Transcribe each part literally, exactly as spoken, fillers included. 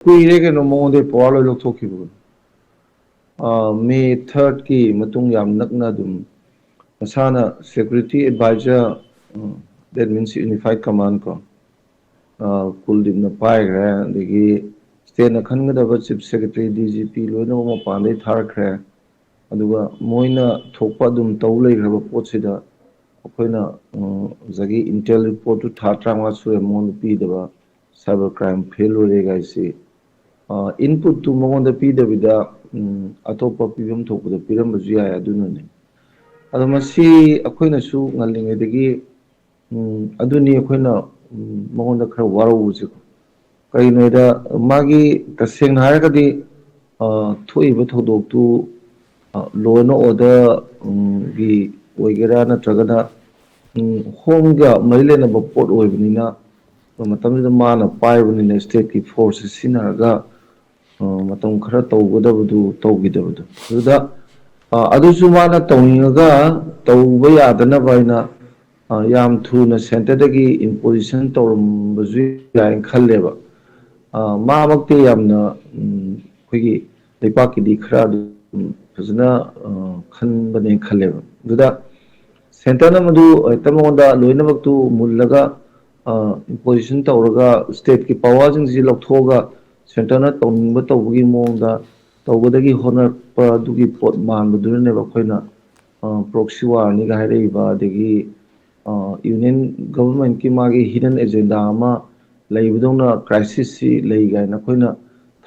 ꯀꯨꯏꯔꯦ ꯀꯩꯅꯣ ꯃꯉꯣꯟꯗꯩ ꯄꯋꯥꯔ ꯂꯣꯏ ꯂꯧꯊꯣꯛꯈꯤꯕ꯫ ꯃꯦ ꯊꯥꯔꯠꯀꯤ ꯃꯇꯨꯡ ꯌꯥꯝ ꯅꯛꯅ ꯑꯗꯨꯝ ꯃꯁꯥꯅ security adviser, that means unified command ꯀꯣ, ꯀꯨꯜꯗꯤꯞꯅ ꯄꯥꯏꯈ꯭ꯔꯦ꯫ ꯑꯗꯒꯤ ꯁ꯭ꯇꯦꯠꯅ ꯈꯟꯒꯗꯕ chief secretary, D G P ꯂꯣꯏꯅꯃꯛ ꯃꯄꯥꯟꯗꯩ ꯊꯥꯔꯛꯈ꯭ꯔꯦ꯫ ꯑꯗꯨꯒ ꯃꯣꯏꯅ ꯊꯣꯛꯄ ꯑꯗꯨꯝ ꯇꯧ ꯂꯩꯈ꯭ꯔꯕ ꯄꯣꯠꯁꯤꯗ ꯑꯩꯈꯣꯏꯅ, ꯎꯝ, ꯉꯁꯥꯏꯒꯤ ꯏꯟꯇꯦꯜ ꯔꯤꯄꯣꯔꯠꯇꯨ ꯊꯥ ꯇꯔꯥꯃꯉꯥ ꯁꯨꯔꯦ ꯃꯉꯣꯟꯗ ꯄꯤꯗꯕ, ꯁꯥꯏꯕꯔ ꯀ꯭ꯔꯥꯏꯝ ꯐꯦꯜ ꯑꯣꯏꯔꯦ ꯀꯥꯏꯁꯤ꯫ ꯏꯟꯄꯨꯠꯇꯨ ꯃꯉꯣꯟꯗ ꯄꯤꯗꯕꯤꯗ, ꯎꯝ, ꯑꯇꯣꯞꯄ ꯄꯤꯐꯝ ꯊꯣꯛꯄꯗ ꯄꯤꯔꯝꯕꯁꯨ ꯌꯥꯏ꯫ ꯑꯗꯨꯅꯅꯦ꯫ ꯑꯗꯣ ꯃꯁꯤ ꯑꯩꯈꯣꯏꯅꯁꯨ ꯉꯜꯂꯤꯉꯩꯗꯒꯤ, ꯎꯝ, ꯑꯗꯨꯅꯤ ꯑꯩꯈꯣꯏꯅ, ꯎꯝ, ꯃꯉꯣꯟꯗ ꯈꯔ ꯋꯥꯔꯧꯕꯁꯦꯀꯣ꯫ ꯀꯩꯒꯤꯅꯣ ꯍꯥꯏꯗ ꯃꯥꯒꯤ, ꯇꯁꯦꯡꯅ ꯍꯥꯏꯔꯒꯗꯤ, ꯑ, ꯊꯣꯛꯏꯕ ꯊꯧꯗꯣꯛꯇꯨ, ꯑ, law and order, ꯎꯝ, ꯒꯤ ꯑꯣꯏꯒꯦꯔꯥ ꯅꯠꯇ꯭ꯔꯒꯅ, ꯎꯝ, ꯍꯣꯝꯒ ꯃꯔꯤ ꯂꯩꯅꯕ ꯄꯣꯠ ꯑꯣꯏꯕꯅꯤꯅ, ꯃꯇꯝꯗꯨꯗ ꯃꯥꯅ ꯄꯥꯏꯕꯅꯤꯅ ꯁ꯭ꯇꯦꯠꯀꯤ ꯐꯣꯔꯁꯁꯦ ꯁꯤꯖꯤꯟꯅꯔꯒ, ꯑ, ꯃꯇꯝ ꯈꯔ ꯇꯧꯒꯗꯕꯗꯨ ꯇꯧꯈꯤꯗꯕꯗꯣ꯫ ꯑꯗꯨꯗ, ꯑ, ꯑꯗꯨꯁꯨ ꯃꯥꯅ ꯇꯧꯅꯤꯡꯉꯒ ꯇꯧꯕ ꯌꯥꯗꯅꯕ ꯍꯥꯏꯅ, ꯑ, ꯌꯥꯝ ꯊꯨꯅ ꯁꯦꯟꯇꯔꯗꯒꯤ ꯏꯝꯄꯣꯖꯤꯁꯟ ꯇꯧꯔꯝꯕꯁꯨ ꯌꯥꯏꯅ ꯈꯜꯂꯦꯕ꯫ ꯑ, ꯃꯥꯃꯛꯇꯤ ꯌꯥꯝꯅ, ꯎꯝ, ꯑꯩꯈꯣꯏꯒꯤ ꯂꯩꯄꯥꯛꯀꯤꯗꯤ ꯈꯔ ꯑꯗꯨꯝ ꯐꯖꯅ, ꯑ, ꯈꯟꯕꯅꯦ ꯈꯜꯂꯦꯕ꯫ ꯑꯗꯨꯗ ꯁꯦꯟꯇꯔꯅ ꯃꯗꯨ ꯍꯦꯛꯇ ꯃꯉꯣꯟꯗ ꯂꯣꯏꯅꯃꯛꯇꯨ ꯃꯨꯜꯂꯒ, ꯑ, ꯏꯝꯄꯣꯖꯤꯁꯟ ꯇꯧꯔꯒ ꯁ꯭ꯇꯦꯠꯀꯤ ꯄꯋꯥꯔꯁꯤꯡꯁꯤ ꯂꯧꯊꯣꯛꯑꯒ ꯁꯦꯟꯇꯔꯅ ꯇꯧꯅꯤꯡꯕ ꯇꯧꯕꯒꯤ ꯃꯑꯣꯡꯗ ꯇꯧꯕꯗꯒꯤ ꯍꯣꯠꯅꯔꯛꯄ ꯑꯗꯨꯒꯤ ꯄꯣꯠ ꯃꯥꯟꯕꯗꯨꯅꯅꯦꯕ ꯑꯩꯈꯣꯏꯅ, ꯑ, ꯄ꯭ꯔꯣꯛꯁꯤ ꯋꯥꯔꯅꯤꯒ ꯍꯥꯏꯔꯛꯏꯕ, ꯑꯗꯒꯤ, ꯑ, ꯌꯨꯅꯤꯌꯟ ꯒꯚꯔꯟꯃꯦꯟꯠꯀꯤ ꯃꯥꯒꯤ ꯍꯤꯗꯟ ꯑꯦꯖꯦꯟꯗꯥ ꯑꯃ ꯂꯩꯕꯗꯧꯅ ꯀ꯭ꯔꯥꯏꯁꯤꯁꯁꯤ ꯂꯩ ꯀꯥꯏꯅ ꯑꯩꯈꯣꯏꯅ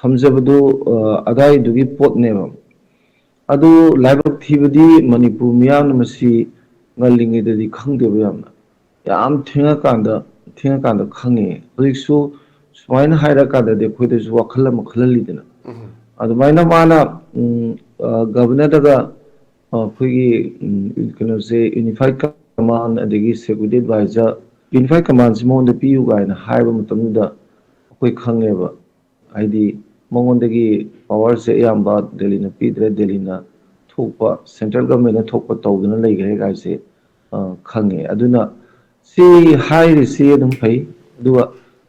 ꯊꯝꯖꯕꯗꯨ, ꯑ, ꯑꯗꯥꯏꯗꯨꯒꯤ ꯄꯣꯠꯅꯦꯕ꯫ ꯑꯗꯨ ꯂꯥꯏꯕꯛ ꯊꯤꯕꯗꯤ ꯃꯅꯤꯄꯨꯔ ꯃꯤꯌꯥꯝꯅ ꯃꯁꯤ ꯉꯜꯂꯤꯉꯩꯗꯗꯤ ꯈꯪꯗꯦꯕ ꯌꯥꯝꯅ꯫ ꯌꯥꯝ ꯊꯦꯡꯉꯀꯥꯟꯗ, ꯊꯦꯡꯉꯀꯥꯟꯗ ꯈꯪꯉꯦ꯫ ꯍꯧꯖꯤꯛꯁꯨ ꯁꯨꯃꯥꯏꯅ ꯍꯥꯏꯔꯀꯥꯟꯗꯗꯤ ꯑꯩꯈꯣꯏꯗꯁꯨ ꯋꯥꯈꯜ ꯑꯃ ꯈꯜꯍꯜꯂꯤꯗꯅ꯫ ꯑꯗꯨꯃꯥꯏꯅ ꯃꯥꯅ, ꯎꯝ, ꯑ, ꯒꯚꯔꯅꯔꯗꯒ, ꯑ, ꯑꯩꯈꯣꯏꯒꯤ, ꯎꯝ, ꯀꯩꯅꯣꯁꯦ, ꯌꯨꯅꯤꯐꯥꯏꯠ ꯀꯃꯥꯟ ꯑꯗꯒꯤ ꯁꯦꯀ꯭ꯌꯨꯔꯤꯇꯤ ꯑꯦꯗꯚꯥꯏꯖꯔ, ꯌꯨꯅꯤꯐꯥꯏꯠ ꯀꯃꯥꯟꯁꯤ ꯃꯉꯣꯟꯗ ꯄꯤꯌꯨ ꯀꯥꯏꯅ ꯍꯥꯏꯕ ꯃꯇꯝꯗꯨꯗ ꯑꯩꯈꯣꯏ ꯈꯪꯉꯦꯕ꯫ ꯍꯥꯏꯗꯤ ꯃꯉꯣꯟꯗꯒꯤ ꯄꯋꯥꯔꯁꯦ ꯑꯌꯥꯝꯕ ꯗꯦꯜꯂꯤꯅ ꯄꯤꯗ꯭ꯔꯦ, ꯗꯦꯜꯂꯤꯅ ꯊꯣꯛꯄ, ꯁꯦꯟꯇ꯭ꯔꯦꯜ ꯒꯚꯔꯟꯃꯦꯟꯠꯅ ꯊꯣꯛꯄ ꯇꯧꯗꯨꯅ ꯂꯩꯈ꯭ꯔꯦ ꯀꯥꯏꯁꯦ, ꯑ, ꯈꯪꯉꯦ꯫ ꯑꯗꯨꯅ ꯁꯤ ꯍꯥꯏꯔꯤꯁꯤ ꯑꯗꯨꯝ ꯐꯩ꯫ ꯑꯗꯨꯒ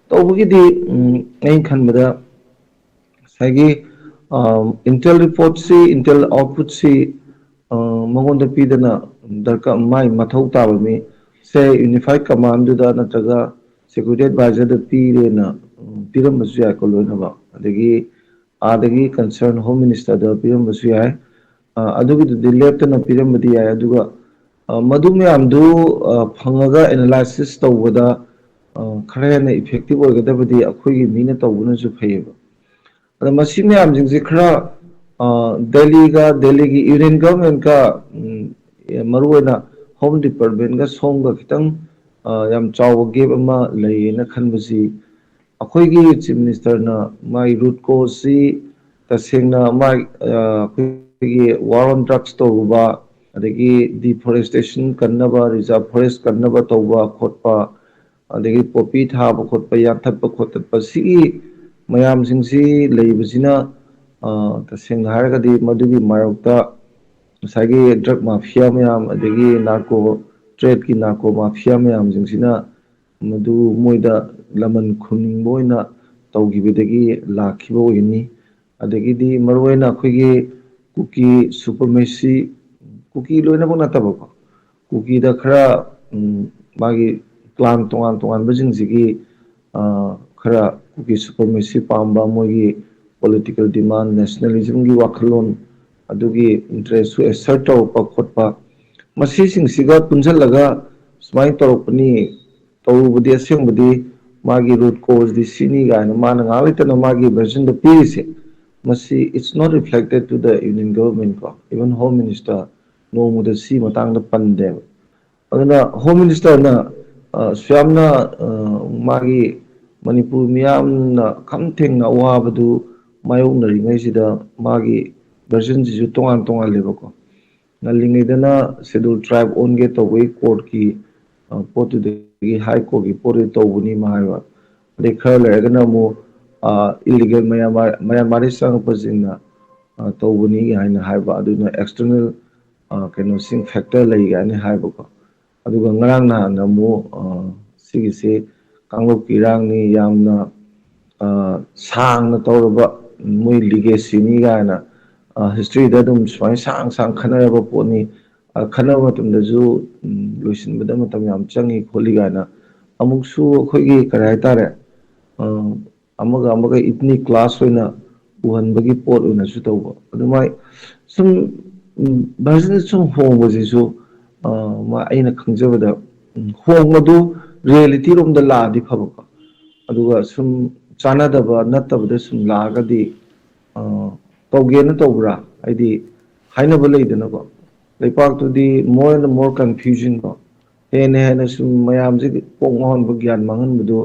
ꯇꯧꯕꯒꯤꯗꯤ, ꯎꯝ, ꯑꯩꯅ ꯈꯟꯕꯗ ꯉꯁꯥꯏꯒꯤ ꯏꯟꯇꯦꯜ ꯔꯤꯄꯣꯔꯠꯁꯤ, ꯏꯟꯇꯦꯜ ꯑꯥꯎꯠꯄꯨꯠꯁꯤ ꯃꯉꯣꯟꯗ ꯄꯤꯗꯅ ꯗꯔꯀꯥꯔ, ꯃꯥꯏ ꯃꯊꯧ ꯇꯥꯕ ꯃꯤ, ꯁꯦ, ꯌꯨꯅꯤꯐꯥꯏꯠ ꯀꯃꯥꯟꯗꯨꯗ ꯅꯠꯇ꯭ꯔꯒ ꯁꯦꯀ꯭ꯌꯨꯔꯤꯇꯤ ꯑꯦꯗꯚꯥꯏꯖꯔꯗ ꯄꯤꯔꯦꯅ ꯄꯤꯔꯝꯕꯁꯨ ꯌꯥꯏꯀꯣ, ꯂꯣꯏꯅꯃꯛ꯫ ꯑꯗꯒꯤ ꯑꯥꯗꯒꯤ ꯀꯟꯁꯔꯟ ꯍꯣꯝ ꯃꯤꯅꯤꯁꯇꯔꯗ ꯄꯤꯔꯝꯕꯁꯨ ꯌꯥꯏ꯫ ꯑꯗꯨꯒꯤꯗꯨꯗꯤ ꯂꯦꯞꯇꯅ ꯄꯤꯔꯝꯕꯗꯤ ꯌꯥꯏ꯫ ꯑꯗꯨꯒ ꯃꯗꯨ ꯃꯌꯥꯝꯗꯨ ꯐꯪꯉꯒ ꯑꯦꯅꯥꯂꯥꯏꯁꯤꯁ ꯇꯧꯕꯗ ꯈꯔ ꯍꯦꯟꯅ ꯏꯐꯦꯛꯇꯤꯞ ꯑꯣꯏꯒꯗꯕꯗꯤ ꯑꯩꯈꯣꯏꯒꯤ ꯃꯤꯅ ꯇꯧꯕꯅꯁꯨ ꯐꯩꯌꯦꯕ꯫ ꯑꯗ ꯃꯁꯤ ꯃꯌꯥꯝꯁꯤꯡꯁꯤ ꯈꯔ ꯗꯦꯜꯂꯤꯒ, ꯗꯦꯜꯂꯤꯒꯤ ꯌꯨꯅꯤꯌꯟ ꯒꯚꯔꯟꯃꯦꯟꯠꯀ, ꯃꯔꯨꯑꯣꯏꯅ ꯍꯣꯝ ꯗꯤꯄꯥꯔꯠꯃꯦꯟꯠꯀ ꯁꯣꯝꯒ ꯈꯤꯇꯪ ꯌꯥꯝ ꯆꯥꯎꯕ ꯒꯦꯞ ꯑꯃ ꯂꯩꯌꯦꯅ ꯈꯟꯕꯁꯤ, ꯑꯩꯈꯣꯏꯒꯤ ꯆꯤꯐ ꯃꯤꯅꯤꯁꯇꯔꯅ ꯃꯥꯒꯤ ꯔꯨꯠ ꯀꯣꯁꯁꯤ ꯇꯁꯦꯡꯅ ꯃꯥꯒꯤ ꯑꯩꯈꯣꯏꯒꯤ ꯋꯥꯔ ꯑꯣꯟ ꯗ꯭ꯔꯛꯁ ꯇꯧꯔꯨꯕ, ꯑꯗꯒꯤ ꯗꯤꯐꯣꯔꯦꯁꯇꯦꯁꯟ ꯀꯟꯅꯕ, ꯔꯤꯖꯥꯔꯚ ꯐꯣꯔꯦꯁ ꯀꯟꯅꯕ ꯇꯧꯕ ꯈꯣꯠꯄ, ꯑꯗꯒꯤ ꯄꯣꯄꯤ ꯊꯥꯕ ꯈꯣꯠꯄ, ꯌꯥꯟꯊꯠꯄ ꯈꯣꯠꯇꯠꯄ, ꯁꯤꯒꯤ ꯃꯌꯥꯝꯁꯤꯡꯁꯤ ꯂꯩꯕꯁꯤꯅ, ꯇꯁꯦꯡꯅ ꯍꯥꯏꯔꯒꯗꯤ ꯃꯗꯨꯒꯤ ꯃꯥꯌꯣꯛꯇ ꯉꯁꯥꯏꯒꯤ ꯗ꯭ꯔꯒ ꯃꯥꯐꯤꯌꯥ ꯃꯌꯥꯝ, ꯑꯗꯒꯤ ꯅꯥꯔꯀꯣ ꯇ꯭ꯔꯦꯗꯀꯤ ꯅꯥꯔꯀꯣ ꯃꯥꯐꯤꯌꯥ ꯃꯌꯥꯝꯁꯤꯡꯁꯤꯅ ꯃꯗꯨ ꯃꯣꯏꯗ ꯂꯃꯟ ꯈꯨꯝꯅꯤꯡꯕ ꯑꯣꯏꯅ ꯇꯧꯈꯤꯕꯗꯒꯤ ꯂꯥꯛꯈꯤꯕ ꯑꯣꯏꯒꯅꯤ꯫ ꯑꯗꯒꯤꯗꯤ ꯃꯔꯨꯑꯣꯏꯅ ꯑꯩꯈꯣꯏꯒꯤ ꯀꯨꯀꯤ ꯁꯨꯄ꯭ꯔꯃꯦꯁꯤ, ꯀꯨꯀꯤ ꯂꯣꯏꯅꯃꯛ ꯅꯠꯇꯕꯀꯣ, ꯀꯨꯀꯤꯗ ꯈꯔ, ꯎꯝ, ꯃꯥꯒꯤ ꯀ꯭ꯂꯥꯟ ꯇꯣꯉꯥꯟ ꯇꯣꯉꯥꯟꯕꯁꯤꯡꯁꯤꯒꯤ, ꯑ, ꯈꯔ ꯀꯨꯀꯤ ꯁꯨꯄ꯭ꯔꯃꯦꯁꯤ ꯄꯥꯝꯕ, ꯃꯣꯏꯒꯤ ꯄꯣꯂꯤꯇꯤꯀꯦꯜ ꯗꯤꯃꯥꯟ, ꯅꯦꯁꯅꯦꯂꯤꯖꯝꯒꯤ ꯋꯥꯈꯜꯂꯣꯟ, ꯑꯗꯨꯒꯤ ꯏꯟꯇꯔꯦꯁꯁꯨ ꯑꯦꯁꯔꯠ ꯇꯧꯔꯛꯄ ꯈꯣꯠꯄ, ꯃꯁꯤꯁꯤꯡꯁꯤꯒ ꯄꯨꯟꯁꯤꯜꯂꯒ ꯁꯨꯃꯥꯏꯅ ꯇꯧꯔꯛꯄꯅꯤ, ꯇꯧꯔꯨꯕꯗꯤ ꯑꯁꯦꯡꯕꯗꯤ ꯃꯥꯒꯤ ꯔꯨꯠ ꯀꯣꯁꯗꯤ ꯁꯤꯅꯤ ꯀꯥꯏꯅ ꯃꯥꯅ ꯉꯥꯏꯍꯥꯛ ꯂꯩꯇꯅ ꯃꯥꯒꯤ ꯚꯔꯖꯟꯗꯣ ꯄꯤꯔꯤꯁꯦ, ꯃꯁꯤ it's not reflected to the Union Government ꯀꯣ, even Home Minister ꯅꯣꯡꯃꯗ ꯁꯤ ꯃꯇꯥꯡꯗ ꯄꯟꯗꯦꯕ꯫ ꯑꯗꯨꯅ ꯍꯣꯝ ꯃꯤꯅꯤꯁꯇꯔꯅ, ꯑ, ꯁꯨꯌꯥꯝꯅ, ꯑ, ꯃꯥꯒꯤ ꯃꯅꯤꯄꯨꯔ ꯃꯤꯌꯥꯝꯅ ꯈꯝ ꯊꯦꯡꯅ ꯑꯋꯥꯕꯗꯨ ꯃꯥꯌꯣꯛꯅꯔꯤꯉꯩꯁꯤꯗ ꯃꯥꯒꯤ ꯚꯔꯖꯟꯁꯤꯁꯨ ꯇꯣꯉꯥꯟ ꯇꯣꯉꯥꯜꯂꯦꯕꯀꯣ꯫ ꯉꯜꯂꯤꯉꯩꯗꯅ ꯁꯦꯗꯨꯜ ꯇ꯭ꯔꯥꯏꯕ ꯑꯣꯟꯒꯦ ꯇꯧꯕꯒꯤ ꯀꯣꯔꯠꯀꯤ, ꯑ, ꯄꯣꯠꯇꯨꯗꯒꯤ, ꯍꯥꯏ ꯀꯣꯔꯠꯀꯤ ꯄꯣꯠꯇꯨꯗ ꯇꯧꯕꯅꯤ ꯑꯃ ꯍꯥꯏꯕ꯫ ꯑꯗꯩ ꯈꯔ ꯂꯩꯔꯒꯅ ꯑꯃꯨꯛ, ꯑ, ꯏꯂꯤꯒꯦꯜ ꯃꯌꯥꯟꯃꯥꯔ, ꯃꯌꯥꯟꯃꯥꯔꯤꯁ ꯆꯪꯉꯛꯄꯁꯤꯡꯅ, ꯑ, ꯇꯧꯕꯅꯤ ꯍꯥꯏꯅ ꯍꯥꯏꯕ꯫ ꯑꯗꯨꯅ ꯑꯦꯛꯁꯇꯔꯅꯦꯜ, ꯑ, ꯀꯩꯅꯣꯁꯤꯡ ꯐꯦꯛꯇꯔ ꯂꯩ ꯀꯥꯏꯅ ꯍꯥꯏꯕꯀꯣ꯫ ꯑꯗꯨꯒ ꯉꯔꯥꯡ ꯅꯍꯥꯟꯅ ꯑꯃꯨꯛ, ꯑ, ꯁꯤꯒꯤꯁꯤ ꯀꯥꯡꯂꯨꯞꯀꯤ ꯏꯔꯥꯡꯅꯤ, ꯌꯥꯝꯅ, ꯑ, ꯁꯥꯡꯅ ꯇꯧꯔꯕ ꯃꯣꯏ ꯂꯤꯒꯦꯁꯤꯅꯤ ꯀꯥꯏꯅ ꯍꯤꯁꯇ꯭ꯔꯤꯗ ꯑꯗꯨꯝ ꯁꯨꯃꯥꯏꯅ ꯁꯥꯡ ꯁꯥꯡ ꯈꯟꯅꯔꯕ ꯄꯣꯠꯅꯤ꯫ ꯑ, ꯈꯟꯅꯕ ꯃꯇꯝꯗꯁꯨ ꯎꯝ, ꯂꯣꯏꯁꯤꯟꯕꯗ ꯃꯇꯝ ꯌꯥꯝ ꯆꯪꯉꯤ ꯈꯣꯠꯂꯤ ꯀꯥꯏꯅ ꯑꯃꯨꯛꯁꯨ ꯑꯩꯈꯣꯏꯒꯤ ꯀꯔꯤ ꯍꯥꯏꯇꯥꯔꯦ, ꯑ, ꯑꯃꯒ ꯑꯃꯒ ꯏꯊꯅꯤꯛ ꯀ꯭ꯂꯥꯁ ꯑꯣꯏꯅ ꯎꯍꯟꯕꯒꯤ ꯄꯣꯠ ꯑꯣꯏꯅꯁꯨ ꯇꯧꯕ ꯑꯗꯨꯃꯥꯏ ꯁꯨꯝ ꯚꯔꯖꯟ ꯁꯨꯝ ꯍꯣꯡꯕꯁꯤꯁꯨ ꯑꯩꯅ ꯈꯪꯖꯕꯗ ꯍꯣꯡꯕꯗꯨ ꯔꯤꯌꯦꯂꯤꯇꯤꯔꯣꯝꯗ ꯂꯥꯛꯑꯗꯤ ꯐꯕꯀꯣ꯫ ꯑꯗꯨꯒ ꯁꯨꯝ ꯆꯥꯟꯅꯗꯕ ꯅꯠꯇꯕꯗ ꯁꯨꯝ ꯂꯥꯛꯑꯒꯗꯤ ꯇꯧꯒꯦꯅ ꯇꯧꯕ꯭ꯔꯥ? ꯍꯥꯏꯗꯤ ꯍꯥꯏꯅꯕ ꯂꯩꯗꯅꯀꯣ, ꯂꯩꯄꯥꯛꯇꯨꯗꯤ more and more confusion ꯀꯣ, ꯍꯦꯟꯅ ꯍꯦꯟꯅ ꯁꯨꯝ ꯃꯌꯥꯝꯁꯤꯗꯤ ꯀꯣꯛ ꯉꯥꯎꯍꯟꯕ, ꯒ꯭ꯌꯥꯟ ꯃꯥꯡꯍꯟꯕꯗꯨ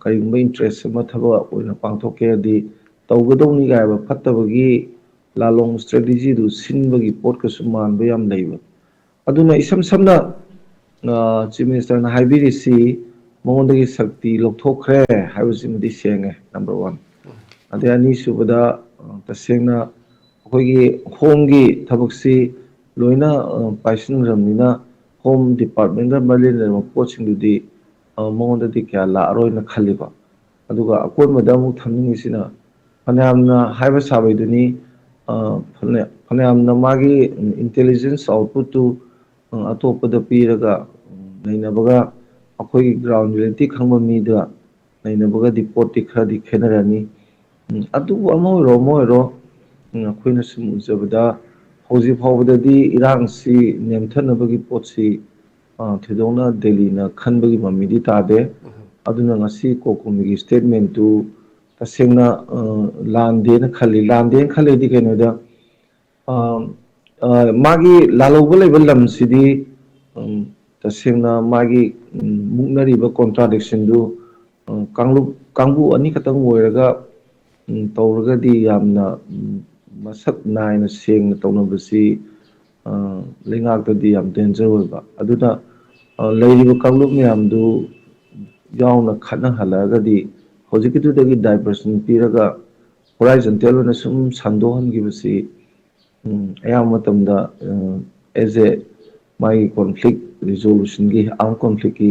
ꯀꯔꯤꯒꯨꯝꯕ ꯏꯟꯇꯔꯦꯁ ꯑꯃ ꯊꯕꯛ ꯑꯣꯏꯅ ꯄꯥꯡꯊꯣꯛꯀꯦ ꯍꯥꯏꯔꯗꯤ ꯇꯧꯒꯗꯧꯅꯤ ꯀꯥꯏꯕ ꯐꯠꯇꯕꯒꯤ ꯂꯥꯂꯣꯡ ꯁ꯭ꯇ꯭ꯔꯦꯇꯦꯖꯤꯗꯨ ꯁꯤꯟꯕꯒꯤ ꯄꯣꯠꯀꯁꯨ ꯃꯥꯟꯕ ꯌꯥꯝ ꯂꯩꯕ꯫ ꯑꯗꯨꯅ ꯏꯁꯝ ꯁꯝꯅ ꯆꯤꯐ ꯃꯤꯅꯤꯁꯇꯔꯅ ꯍꯥꯏꯕꯤꯔꯤꯁꯤ ꯃꯉꯣꯟꯗꯒꯤ ꯁꯛꯇꯤ ꯂꯧꯊꯣꯛꯈ꯭ꯔꯦ ꯍꯥꯏꯕꯁꯤꯃꯗꯤ ꯁꯦꯡꯉꯦ, ꯅꯝꯕꯔ ꯋꯥꯟ꯫ ꯑꯗꯩ ꯑꯅꯤꯁꯨꯕꯗ ꯇꯁꯦꯡꯅ ꯑꯩꯈꯣꯏꯒꯤ ꯍꯣꯝꯒꯤ ꯊꯕꯛꯁꯤ ꯂꯣꯏꯅ ꯄꯥꯏꯁꯤꯟꯈ꯭ꯔꯕꯅꯤꯅ ꯍꯣꯝ ꯗꯤꯄꯥꯔꯠꯃꯦꯟꯒ ꯃꯔꯤ ꯂꯩꯅꯕ ꯄꯣꯠꯁꯤꯡꯗꯨꯗꯤ ꯃꯉꯣꯟꯗꯗꯤ ꯀꯌꯥ ꯂꯥꯛꯑꯔꯣꯏꯅ ꯈꯜꯂꯤꯀꯣ꯫ ꯑꯗꯨꯒ ꯑꯀꯣꯟꯕꯗ ꯑꯃꯨꯛ ꯊꯝꯅꯤꯡꯉꯤꯁꯤꯅ ꯐꯅꯌꯥꯝꯅ ꯍꯥꯏꯕ ꯁꯥꯕꯩꯗꯨꯅꯤ, ꯐꯅꯌꯥꯝꯅ ꯃꯥꯒꯤ ꯏꯟꯇꯦꯂꯤꯖꯦꯟꯁ ꯑꯥꯎꯠꯄꯨꯠꯇꯨ ꯑꯇꯣꯞꯄꯗ ꯄꯤꯔꯒ ꯅꯩꯅꯕꯒ ꯑꯩꯈꯣꯏꯒꯤ ꯒ꯭ꯔꯥꯎꯟ ꯔꯤꯌꯦꯂꯤꯇꯤ ꯈꯪꯕ ꯃꯤꯗ ꯅꯩꯅꯕꯒꯗꯤ ꯄꯣꯠꯇꯤ ꯈꯔꯗꯤ ꯈꯦꯠꯅꯔꯅꯤ꯫ ꯎꯝ, ꯑꯗꯨꯕꯨ ꯑꯃ ꯑꯣꯏꯔꯣ ꯑꯃ ꯑꯣꯏꯔꯣ, ꯎꯝ, ꯑꯩꯈꯣꯏꯅ ꯁꯨꯝ ꯎꯖꯕꯗ ꯍꯧꯖꯤꯛ ꯐꯥꯎꯕꯗꯗꯤ ꯏꯔꯥꯡꯁꯤ ꯅꯦꯝꯊꯅꯕꯒꯤ ꯄꯣꯠꯁꯤ ꯊꯣꯏꯗꯣꯛꯅ ꯗꯦꯜꯂꯤꯅ ꯈꯟꯕꯒꯤ ꯃꯃꯤꯗꯤ ꯇꯥꯗꯦ꯫ ꯑꯗꯨꯅ ꯉꯁꯤ ꯀꯣꯀꯣꯃꯤꯒꯤ ꯁ꯭ꯇꯦꯠꯃꯦꯟꯠꯇꯨ ꯇꯁꯦꯡꯅ ꯂꯥꯟꯗꯦꯅ ꯈꯜꯂꯤ꯫ ꯂꯥꯟꯗꯦꯅ ꯈꯜꯂꯤꯗꯤ ꯀꯩꯅꯣꯗ, ꯃꯥꯒꯤ ꯂꯥꯜꯍꯧꯕ ꯂꯩꯕ ꯂꯝꯁꯤꯗꯤ ꯇꯁꯦꯡꯅ ꯃꯥꯒꯤ ꯃꯨꯛꯅꯔꯤꯕ ꯀꯣꯟꯇ꯭ꯔꯥꯗꯤꯛꯁꯟꯗꯨ ꯀꯥꯡꯂꯨꯞ ꯀꯥꯡꯕꯨ ꯑꯅꯤꯈꯛꯇꯪ ꯑꯣꯏꯔꯒ ꯇꯧꯔꯒꯗꯤ ꯌꯥꯝꯅ ꯃꯁꯛ ꯅꯥꯏꯅ ꯁꯦꯡꯅ ꯇꯧꯅꯕꯁꯤ ꯂꯩꯉꯥꯛꯇꯗꯤ ꯌꯥꯝ ꯗꯦꯟꯖꯔ ꯑꯣꯏꯕ꯫ ꯑꯗꯨꯅ ꯂꯩꯔꯤꯕ ꯀꯥꯡꯂꯨꯞ ꯃꯌꯥꯝꯗꯨ ꯌꯥꯎꯅ ꯈꯠꯅꯍꯜꯂꯛꯑꯒꯗꯤ ꯍꯧꯖꯤꯛꯀꯤꯗꯨꯗꯒꯤ ꯗꯥꯏꯚꯔꯁꯟ ꯄꯤꯔꯒ ꯍꯣꯔꯥꯏꯖꯟꯇꯦꯜ ꯑꯣꯏꯅ ꯁꯨꯝ ꯁꯟꯗꯣꯛꯍꯟꯈꯤꯕꯁꯤ ꯑꯌꯥꯝꯕ ꯃꯇꯝꯗ ꯑꯦꯖ ꯑꯦ ꯃꯥꯒꯤ ꯀꯣꯟꯐ꯭ꯂꯤꯛ ꯔꯤꯖꯣꯂꯨꯁꯟꯒꯤ, ꯑꯥꯔꯝ ꯀꯣꯟꯐ꯭ꯂꯤꯛꯀꯤ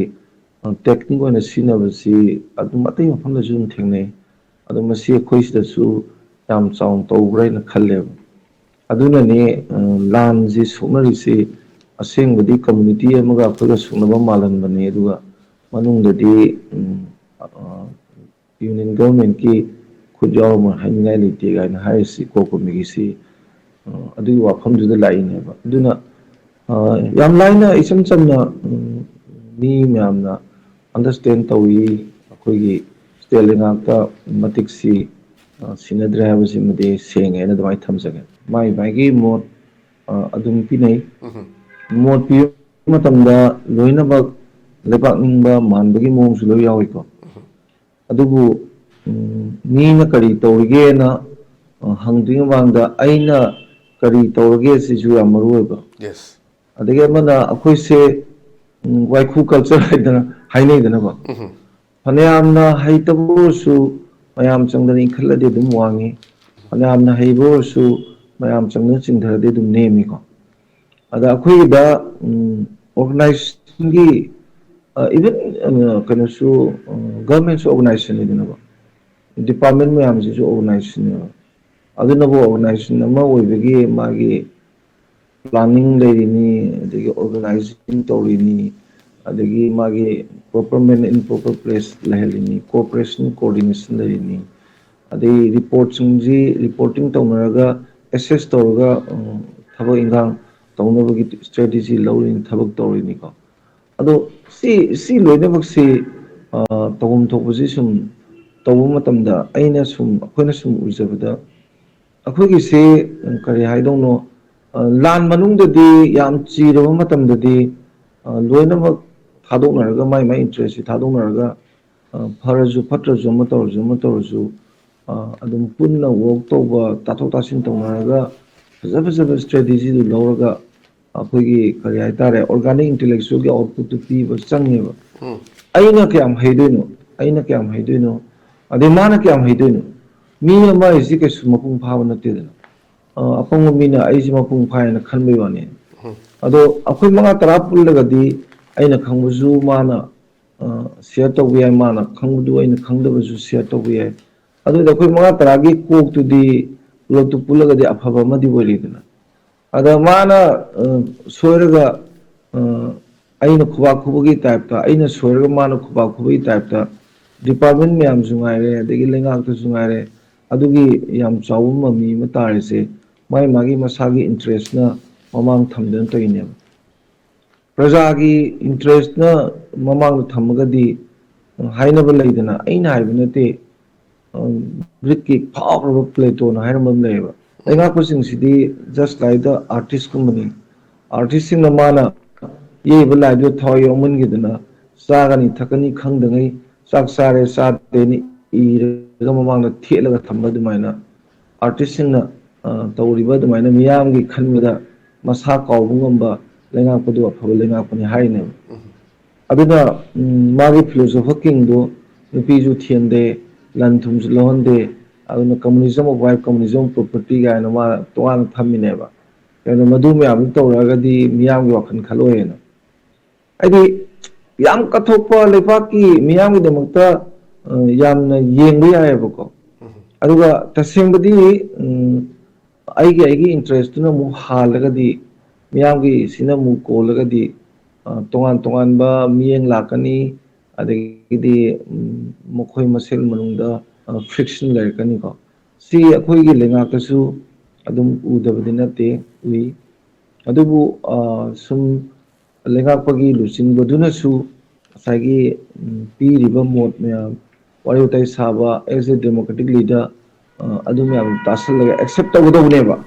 ꯇꯦꯛꯅꯤꯛ ꯑꯣꯏꯅ ꯁꯤꯖꯤꯟꯅꯕꯁꯤ ꯑꯗꯨꯝ ꯑꯇꯩ ꯃꯐꯝꯗꯁꯨ ꯑꯗꯨꯝ ꯊꯦꯡꯅꯩ꯫ ꯑꯗꯣ ꯃꯁꯤ ꯑꯩꯈꯣꯏ ꯁꯤꯗꯁꯨ ꯌꯥꯝ ꯆꯥꯎꯅ ꯇꯧꯕ꯭ꯔꯥ ꯍꯥꯏꯅ ꯈꯜꯂꯦꯕ꯫ ꯑꯗꯨꯅꯅꯦ, ꯑ, ꯂꯥꯟꯁꯤ ꯁꯣꯛꯅꯔꯤꯁꯤ꯫ ꯑꯁꯦꯡꯕꯗꯤ ꯀꯝꯃ꯭ꯌꯨꯅꯤꯇꯤ ꯑꯃꯒ ꯑꯩꯈꯣꯏꯒ ꯁꯣꯛꯅꯕ ꯃꯥꯜꯍꯟꯕꯅꯦ, ꯑꯗꯨꯒ ꯃꯅꯨꯡꯗꯗꯤ, ꯎꯝ, ꯑ, ꯌꯨꯅꯤꯌꯟ ꯒꯚꯔꯟꯃꯦꯟꯠꯀꯤ ꯈꯨꯠ ꯌꯥꯎꯔꯝꯃꯣꯏ ꯍꯥꯏꯅꯤꯡꯉꯥꯏ ꯂꯩꯇꯦ ꯀꯥꯏꯅ ꯍꯥꯏꯔꯤꯁꯤ ꯀꯣ ꯀꯣꯃꯤꯒꯤꯁꯤ, ꯑ, ꯑꯗꯨꯒꯤ ꯋꯥꯐꯝꯗꯨꯗ ꯂꯥꯛꯏꯅꯦꯕ꯫ ꯑꯗꯨꯅ, ꯑ, ꯌꯥꯝ ꯂꯥꯏꯅ, ꯏꯆꯝ ꯆꯝꯅ, ꯎꯝ, ꯃꯤ ꯃꯌꯥꯝꯅ ꯑꯟꯗꯔꯁ꯭ꯇꯦꯟ ꯇꯧꯏ꯫ ꯑꯩꯈꯣꯏꯒꯤ ꯁ꯭ꯇꯦꯠ ꯂꯩꯉꯥꯛꯇ ꯃꯇꯤꯛꯁꯤ, ꯑ, ꯁꯤꯟꯅꯗ꯭ꯔꯦ ꯍꯥꯏꯕꯁꯤꯃꯗꯤ ꯁꯦꯡꯉꯦ ꯍꯥꯏꯅ ꯑꯗꯨꯃꯥꯏꯅ ꯊꯝꯖꯒꯦ꯫ ꯃꯥꯏ ꯃꯥꯏꯒꯤ ꯃꯣꯠ, ꯑ, ꯑꯗꯨꯝ ꯄꯤꯅꯩ꯫ ꯃꯣꯠ ꯄꯤꯕ ꯃꯇꯝꯗ ꯂꯣꯏꯅꯃꯛ ꯂꯩꯕꯥꯛ ꯅꯤꯡꯕ ꯃꯥꯟꯕꯒꯤ ꯃꯑꯣꯡꯁꯨ ꯂꯣꯏ ꯌꯥꯎꯏꯀꯣ꯫ ꯑꯗꯨꯕꯨ, ꯎꯝ, ꯃꯤꯅ ꯀꯔꯤ ꯇꯧꯔꯤꯒꯦꯅ, ꯑ, ꯍꯪꯗ꯭ꯔꯤꯉꯩ ꯃꯃꯥꯡꯗ ꯑꯩꯅ ꯀꯔꯤ ꯇꯧꯔꯒꯦ ꯁꯤꯁꯨ ꯌꯥꯝ ꯃꯔꯨ ꯑꯣꯏꯕ꯫ ꯌꯦꯁ꯫ ꯑꯗꯒꯤ ꯑꯃꯅ ꯑꯩꯈꯣꯏꯁꯦ, ꯎꯝ, ꯋꯥꯏꯈꯨ ꯀꯜꯆꯔ ꯍꯥꯏꯗꯅ ꯍꯥꯏꯅꯩꯗꯅꯀꯣ꯫ ꯐꯅꯌꯥꯝꯅ ꯍꯩꯇꯕ ꯑꯣꯏꯔꯁꯨ ꯃꯌꯥꯝ ꯆꯪꯗꯅ ꯏꯟꯈꯠꯂꯗꯤ ꯑꯗꯨꯝ ꯋꯥꯡꯉꯤ, ꯐꯅꯌꯥꯝꯅ ꯍꯩꯕ ꯑꯣꯏꯔꯁꯨ ꯃꯌꯥꯝ ꯆꯪꯗꯅ ꯆꯤꯡꯊꯔꯗꯤ ꯑꯗꯨꯝ ꯅꯦꯝꯃꯤꯀꯣ꯫ ꯑꯗ ꯑꯩꯈꯣꯏꯒꯤꯗ, ꯎꯝ, ꯑꯣꯔꯒꯅꯥꯏꯖꯦꯁꯟꯒꯤ, ꯑ, ꯏꯚꯟ, ꯑ, ꯀꯩꯅꯣꯁꯨ, ꯑ, ꯒꯚꯔꯟꯃꯦꯟꯠꯁꯨ ꯑꯣꯔꯒꯅꯥꯏꯖꯦꯁꯟꯅꯤꯗꯅꯀꯣ, ꯗꯤꯄꯥꯔꯠꯃꯦꯟꯠ ꯃꯌꯥꯝꯁꯤꯁꯨ ꯑꯣꯔꯒꯅꯥꯏꯖꯦꯁꯟꯅꯦꯕ꯫ ꯑꯗꯨꯅꯕꯨ ꯑꯣꯔꯒꯅꯥꯏꯖꯦꯁꯟ ꯑꯃ ꯑꯣꯏꯕꯒꯤ ꯃꯥꯒꯤ ꯄ꯭ꯂꯥꯅꯤꯡ ꯂꯩꯔꯤꯅꯤ, ꯑꯗꯒꯤ ꯑꯣꯔꯒꯅꯥꯏꯖꯤꯡ ꯇꯧꯔꯤꯅꯤ, ꯑꯗꯒꯤ ꯃꯥꯒꯤ ꯄ꯭ꯔꯣꯄꯔ ꯃꯦꯟ ꯏꯟ ꯄ꯭ꯔꯣꯄꯔ ꯄ꯭ꯂꯦꯁ ꯂꯩꯍꯜꯂꯤꯅꯤ, ꯀꯣꯑꯣꯄꯔꯦꯁꯟ ꯀꯣꯑꯣꯔꯗꯤꯅꯦꯁꯟ ꯂꯩꯔꯤꯅꯤ, ꯑꯗꯩ ꯔꯤꯄꯣꯔꯠꯁꯤꯡꯁꯤ ꯔꯤꯄꯣꯔꯇꯤꯡ ꯇꯧꯅꯔꯒ ꯑꯦꯁꯦꯁ ꯇꯧꯔꯒ, ꯎꯝ, ꯊꯕꯛ ꯏꯟꯈꯥꯡ ꯇꯧꯅꯕꯒꯤ ꯁ꯭ꯇ꯭ꯔꯦꯇꯦꯖꯤ ꯂꯧꯔꯤꯅꯤ, ꯊꯕꯛ ꯇꯧꯔꯤꯅꯤꯀꯣ꯫ ꯑꯗꯣ ꯁꯤ, ꯁꯤ ꯂꯣꯏꯅꯃꯛꯁꯤ, ꯑ, ꯇꯧꯐꯝ ꯊꯣꯛꯄꯁꯤ ꯁꯨꯝ ꯇꯧꯕ ꯃꯇꯝꯗ ꯑꯩꯅ ꯁꯨꯝ, ꯑꯩꯈꯣꯏꯅ ꯁꯨꯝ ꯎꯖꯕꯗ ꯑꯩꯈꯣꯏꯒꯤꯁꯤ ꯀꯔꯤ ꯍꯥꯏꯗꯧꯅꯣ, ꯑ, ꯂꯥꯟ ꯃꯅꯨꯡꯗꯗꯤ ꯌꯥꯝ ꯆꯤꯔꯕ ꯃꯇꯝꯗꯗꯤ, ꯑ, ꯂꯣꯏꯅꯃꯛ ꯊꯥꯗꯣꯛꯅꯔꯒ, ꯃꯥꯏ ꯃꯥꯏ ꯏꯟꯇꯔꯦꯁꯁꯤ ꯊꯥꯗꯣꯛꯅꯔꯒ, ꯑ, ꯐꯔꯁꯨ ꯐꯠꯇ꯭ꯔꯁꯨ, ꯑꯃ ꯇꯧꯔꯁꯨ ꯑꯃ ꯇꯧꯔꯁꯨ, ꯑ, ꯑꯗꯨꯝ ꯄꯨꯟꯅ ꯋꯥꯔꯛ ꯇꯧꯕ, ꯇꯥꯊꯣꯛ ꯇꯥꯁꯤꯟ ꯇꯧꯅꯔꯒ ꯐꯖ ꯐꯖꯕ ꯁ꯭ꯇ꯭ꯔꯦꯇꯦꯖꯤꯗꯨ ꯂꯧꯔꯒ ꯑꯩꯈꯣꯏꯒꯤ ꯀꯔꯤ ꯍꯥꯏꯇꯥꯔꯦ, ꯑꯣꯔꯒꯥꯅꯤꯛ ꯏꯟꯇꯦꯂꯦꯛꯆꯨꯋꯦꯜꯒꯤ ꯑꯥꯎꯠꯄꯨꯠꯇꯨ ꯄꯤꯕ ꯆꯪꯉꯦꯕ꯫ ꯑꯩꯅ ꯀꯌꯥꯝ ꯍꯩꯗꯣꯏꯅꯣ, ꯑꯩꯅ ꯀꯌꯥꯝ ꯍꯩꯗꯣꯏꯅꯣ, ꯑꯗꯩ ꯃꯥꯅ ꯀꯌꯥꯝ ꯍꯩꯗꯣꯏꯅꯣ? ꯃꯤ ꯑꯃ ꯍꯥꯏꯁꯤ ꯀꯩꯁꯨ ꯃꯄꯨꯡ ꯐꯥꯕ ꯅꯠꯇꯦꯗꯅ꯫ ꯑ, ꯑꯄꯪꯕ ꯃꯤꯅ ꯑꯩꯁꯤ ꯃꯄꯨꯡ ꯐꯥꯏꯅ ꯈꯟꯕꯩ ꯋꯥꯅꯤ꯫ ꯑꯗꯣ ꯑꯩꯈꯣꯏ ꯃꯉꯥ ꯇꯔꯥ ꯄꯨꯜꯂꯒꯗꯤ ꯑꯩꯅ ꯈꯪꯕꯁꯨ ꯃꯥꯅ, ꯑ, ꯁꯤꯌꯔ ꯇꯧꯕ ꯌꯥꯏ, ꯃꯥꯅ ꯈꯪꯕꯗꯨ ꯑꯩꯅ ꯈꯪꯗꯕꯁꯨ ꯁꯤꯌꯔ ꯇꯧꯕ ꯌꯥꯏ꯫ ꯑꯗꯨꯗ ꯑꯩꯈꯣꯏ ꯃꯉꯥ ꯇꯔꯥꯒꯤ ꯀꯣꯛꯇꯨꯗꯤ ꯄꯨꯂꯞꯇꯨ ꯄꯨꯜꯂꯒꯗꯤ ꯑꯐꯕ ꯑꯃꯗꯤ ꯑꯣꯏꯔꯤꯗꯅ꯫ ꯑꯗ ꯃꯥꯅ, ꯑ, ꯁꯣꯏꯔꯒ, ꯑ, ꯑꯩꯅ ꯈꯨꯕꯥꯛ ꯈꯨꯕꯒꯤ ꯇꯥꯏꯞꯇ, ꯑꯩꯅ ꯁꯣꯏꯔꯒ ꯃꯥꯅ ꯈꯨꯕꯥꯛ ꯈꯨꯕꯒꯤ ꯇꯥꯏꯞꯇ, ꯗꯤꯄꯥꯔꯠꯃꯦꯟ ꯃꯌꯥꯝꯁꯨ ꯉꯥꯏꯔꯦ, ꯑꯗꯒꯤ ꯂꯩꯉꯥꯛꯇꯁꯨ ꯉꯥꯏꯔꯦ, ꯑꯗꯨꯒꯤ ꯌꯥꯝ ꯆꯥꯎꯕ ꯃꯃꯤ ꯑꯃ ꯇꯥꯔꯤꯁꯦ, ꯃꯥꯒꯤ ꯃꯥꯒꯤ ꯃꯁꯥꯒꯤ ꯏꯟꯇꯔꯦꯁꯅ ꯃꯃꯥꯡ ꯊꯝꯗꯅ ꯇꯧꯔꯤꯅꯦꯕ꯫ ꯄ꯭ꯔꯖꯥꯒꯤ ꯏꯟꯇꯔꯦꯁꯅ ꯃꯃꯥꯡꯗ ꯊꯝꯃꯒꯗꯤ, ꯍꯥꯏꯅꯕ ꯂꯩꯗꯅ, ꯑꯩꯅ ꯍꯥꯏꯕ ꯅꯠꯇꯦ, ꯒ꯭ꯔꯤꯛꯀꯤ ꯐꯥꯎꯈ꯭ꯔꯕ ꯄ꯭ꯂꯦꯇꯣꯅ ꯍꯥꯏꯔꯝꯕ ꯑꯃ ꯂꯩꯌꯦꯕ, ꯂꯩꯉꯥꯛꯄꯁꯤꯡꯁꯤꯗꯤ just like the artist ꯀꯨꯝꯕꯅꯤ꯫ ꯑꯥꯔꯇꯤꯁꯁꯤꯡꯅ ꯃꯥꯅ ꯌꯦꯛꯏꯕ ꯂꯥꯏꯗꯨꯗ ꯊꯋꯥꯏ ꯌꯥꯎꯃꯟꯈꯤꯗꯅ, ꯆꯥꯒꯅꯤ ꯊꯛꯀꯅꯤ ꯈꯪꯗꯉꯩ, ꯆꯥꯛ ꯆꯥꯔꯦ ꯆꯥꯗꯦꯅ ꯏꯔꯒ ꯃꯃꯥꯡꯗ ꯊꯦꯠꯂꯒ ꯊꯝꯕ ꯑꯗꯨꯃꯥꯏꯅ, ꯑꯥꯔꯇꯤꯁꯁꯤꯡꯅ, ꯑ, ꯇꯧꯔꯤꯕ ꯑꯗꯨꯃꯥꯏꯅ ꯃꯤꯌꯥꯝꯒꯤ ꯈꯟꯕꯗ ꯃꯁꯥ ꯀꯥꯎꯕ ꯉꯝꯕ ꯂꯩꯉꯥꯛꯄꯗꯨ ꯑꯐꯕ ꯂꯩꯉꯥꯛꯄꯅꯤ ꯍꯥꯏꯔꯤꯅꯦꯕ꯫ ꯑꯗꯨꯅ, ꯎꯝ, ꯃꯥꯒꯤ philosopher king ꯗꯨ ꯅꯨꯄꯤꯁꯨ ꯊꯤꯍꯟꯗꯦ, ꯂꯟ ꯊꯨꯝꯁꯨ ꯂꯧꯍꯟꯗꯦ, ꯑꯗꯨꯅ communism of wife, communism of property ꯀꯥꯏꯅ ꯃꯥ ꯇꯣꯉꯥꯟꯅ ꯊꯝꯃꯤꯅꯦꯕ꯫ ꯀꯩꯅꯣ, ꯃꯗꯨ ꯃꯌꯥꯝꯗꯨ ꯇꯧꯔꯛꯑꯒꯗꯤ ꯃꯤꯌꯥꯝꯒꯤ ꯋꯥꯈꯜ ꯈꯜꯂꯣꯏꯅ꯫ ꯍꯥꯏꯗꯤ, ꯌꯥꯝ ꯀꯠꯊꯣꯛꯄ, ꯂꯩꯕꯥꯛꯀꯤ ꯃꯤꯌꯥꯝꯒꯤꯗꯃꯛꯇ, ꯑ, ꯌꯥꯝꯅ ꯌꯦꯡꯕ ꯌꯥꯏꯑꯕꯀꯣ꯫ ꯑꯗꯨꯒ ꯇꯁꯦꯡꯕꯗꯤ, ꯎꯝ, ꯑꯩꯒꯤ, ꯑꯩꯒꯤ interest ꯇꯨꯅ ꯑꯃꯨꯛ ꯍꯥꯜꯂꯒꯗꯤ, ꯃꯤꯌꯥꯝꯒꯤꯁꯤꯅ ꯑꯃꯨꯛ ꯀꯣꯜꯂꯒꯗꯤ, ꯑ, ꯇꯣꯉꯥꯟ ꯇꯣꯉꯥꯟꯕ ꯃꯤꯠꯌꯦꯡ ꯂꯥꯛꯀꯅꯤ, ꯑꯗꯒꯤꯗꯤ, ꯎꯝ, ꯃꯈꯣꯏ ꯃꯁꯦꯜ ꯃꯅꯨꯡꯗ, ꯑ, friction ꯂꯩꯔꯛꯀꯅꯤꯀꯣ꯫ ꯁꯤ ꯑꯩꯈꯣꯏꯒꯤ ꯂꯩꯉꯥꯛꯇꯁꯨ ꯑꯗꯨꯝ ꯎꯗꯕꯗꯤ ꯅꯠꯇꯦ, ꯎꯏ꯫ ꯑꯗꯨꯕꯨ, ꯑ, ꯁꯨꯝ ꯂꯩꯉꯥꯛꯄꯒꯤ ꯂꯨꯆꯤꯡꯕꯗꯨꯅꯁꯨ ꯉꯁꯥꯏꯒꯤ, ꯎꯝ, ꯄꯤꯔꯤꯕ ꯃꯣꯠ ꯃꯌꯥꯝ, ꯋꯥꯔꯤ ꯋꯥꯇꯥꯏ ꯁꯥꯕ, as a democratic leader, ꯑ, ꯑꯗꯨ ꯃꯌꯥꯝ ꯇꯥꯁꯜꯂꯒ accept ꯇꯧꯒꯗꯧꯕꯅꯦꯕ꯫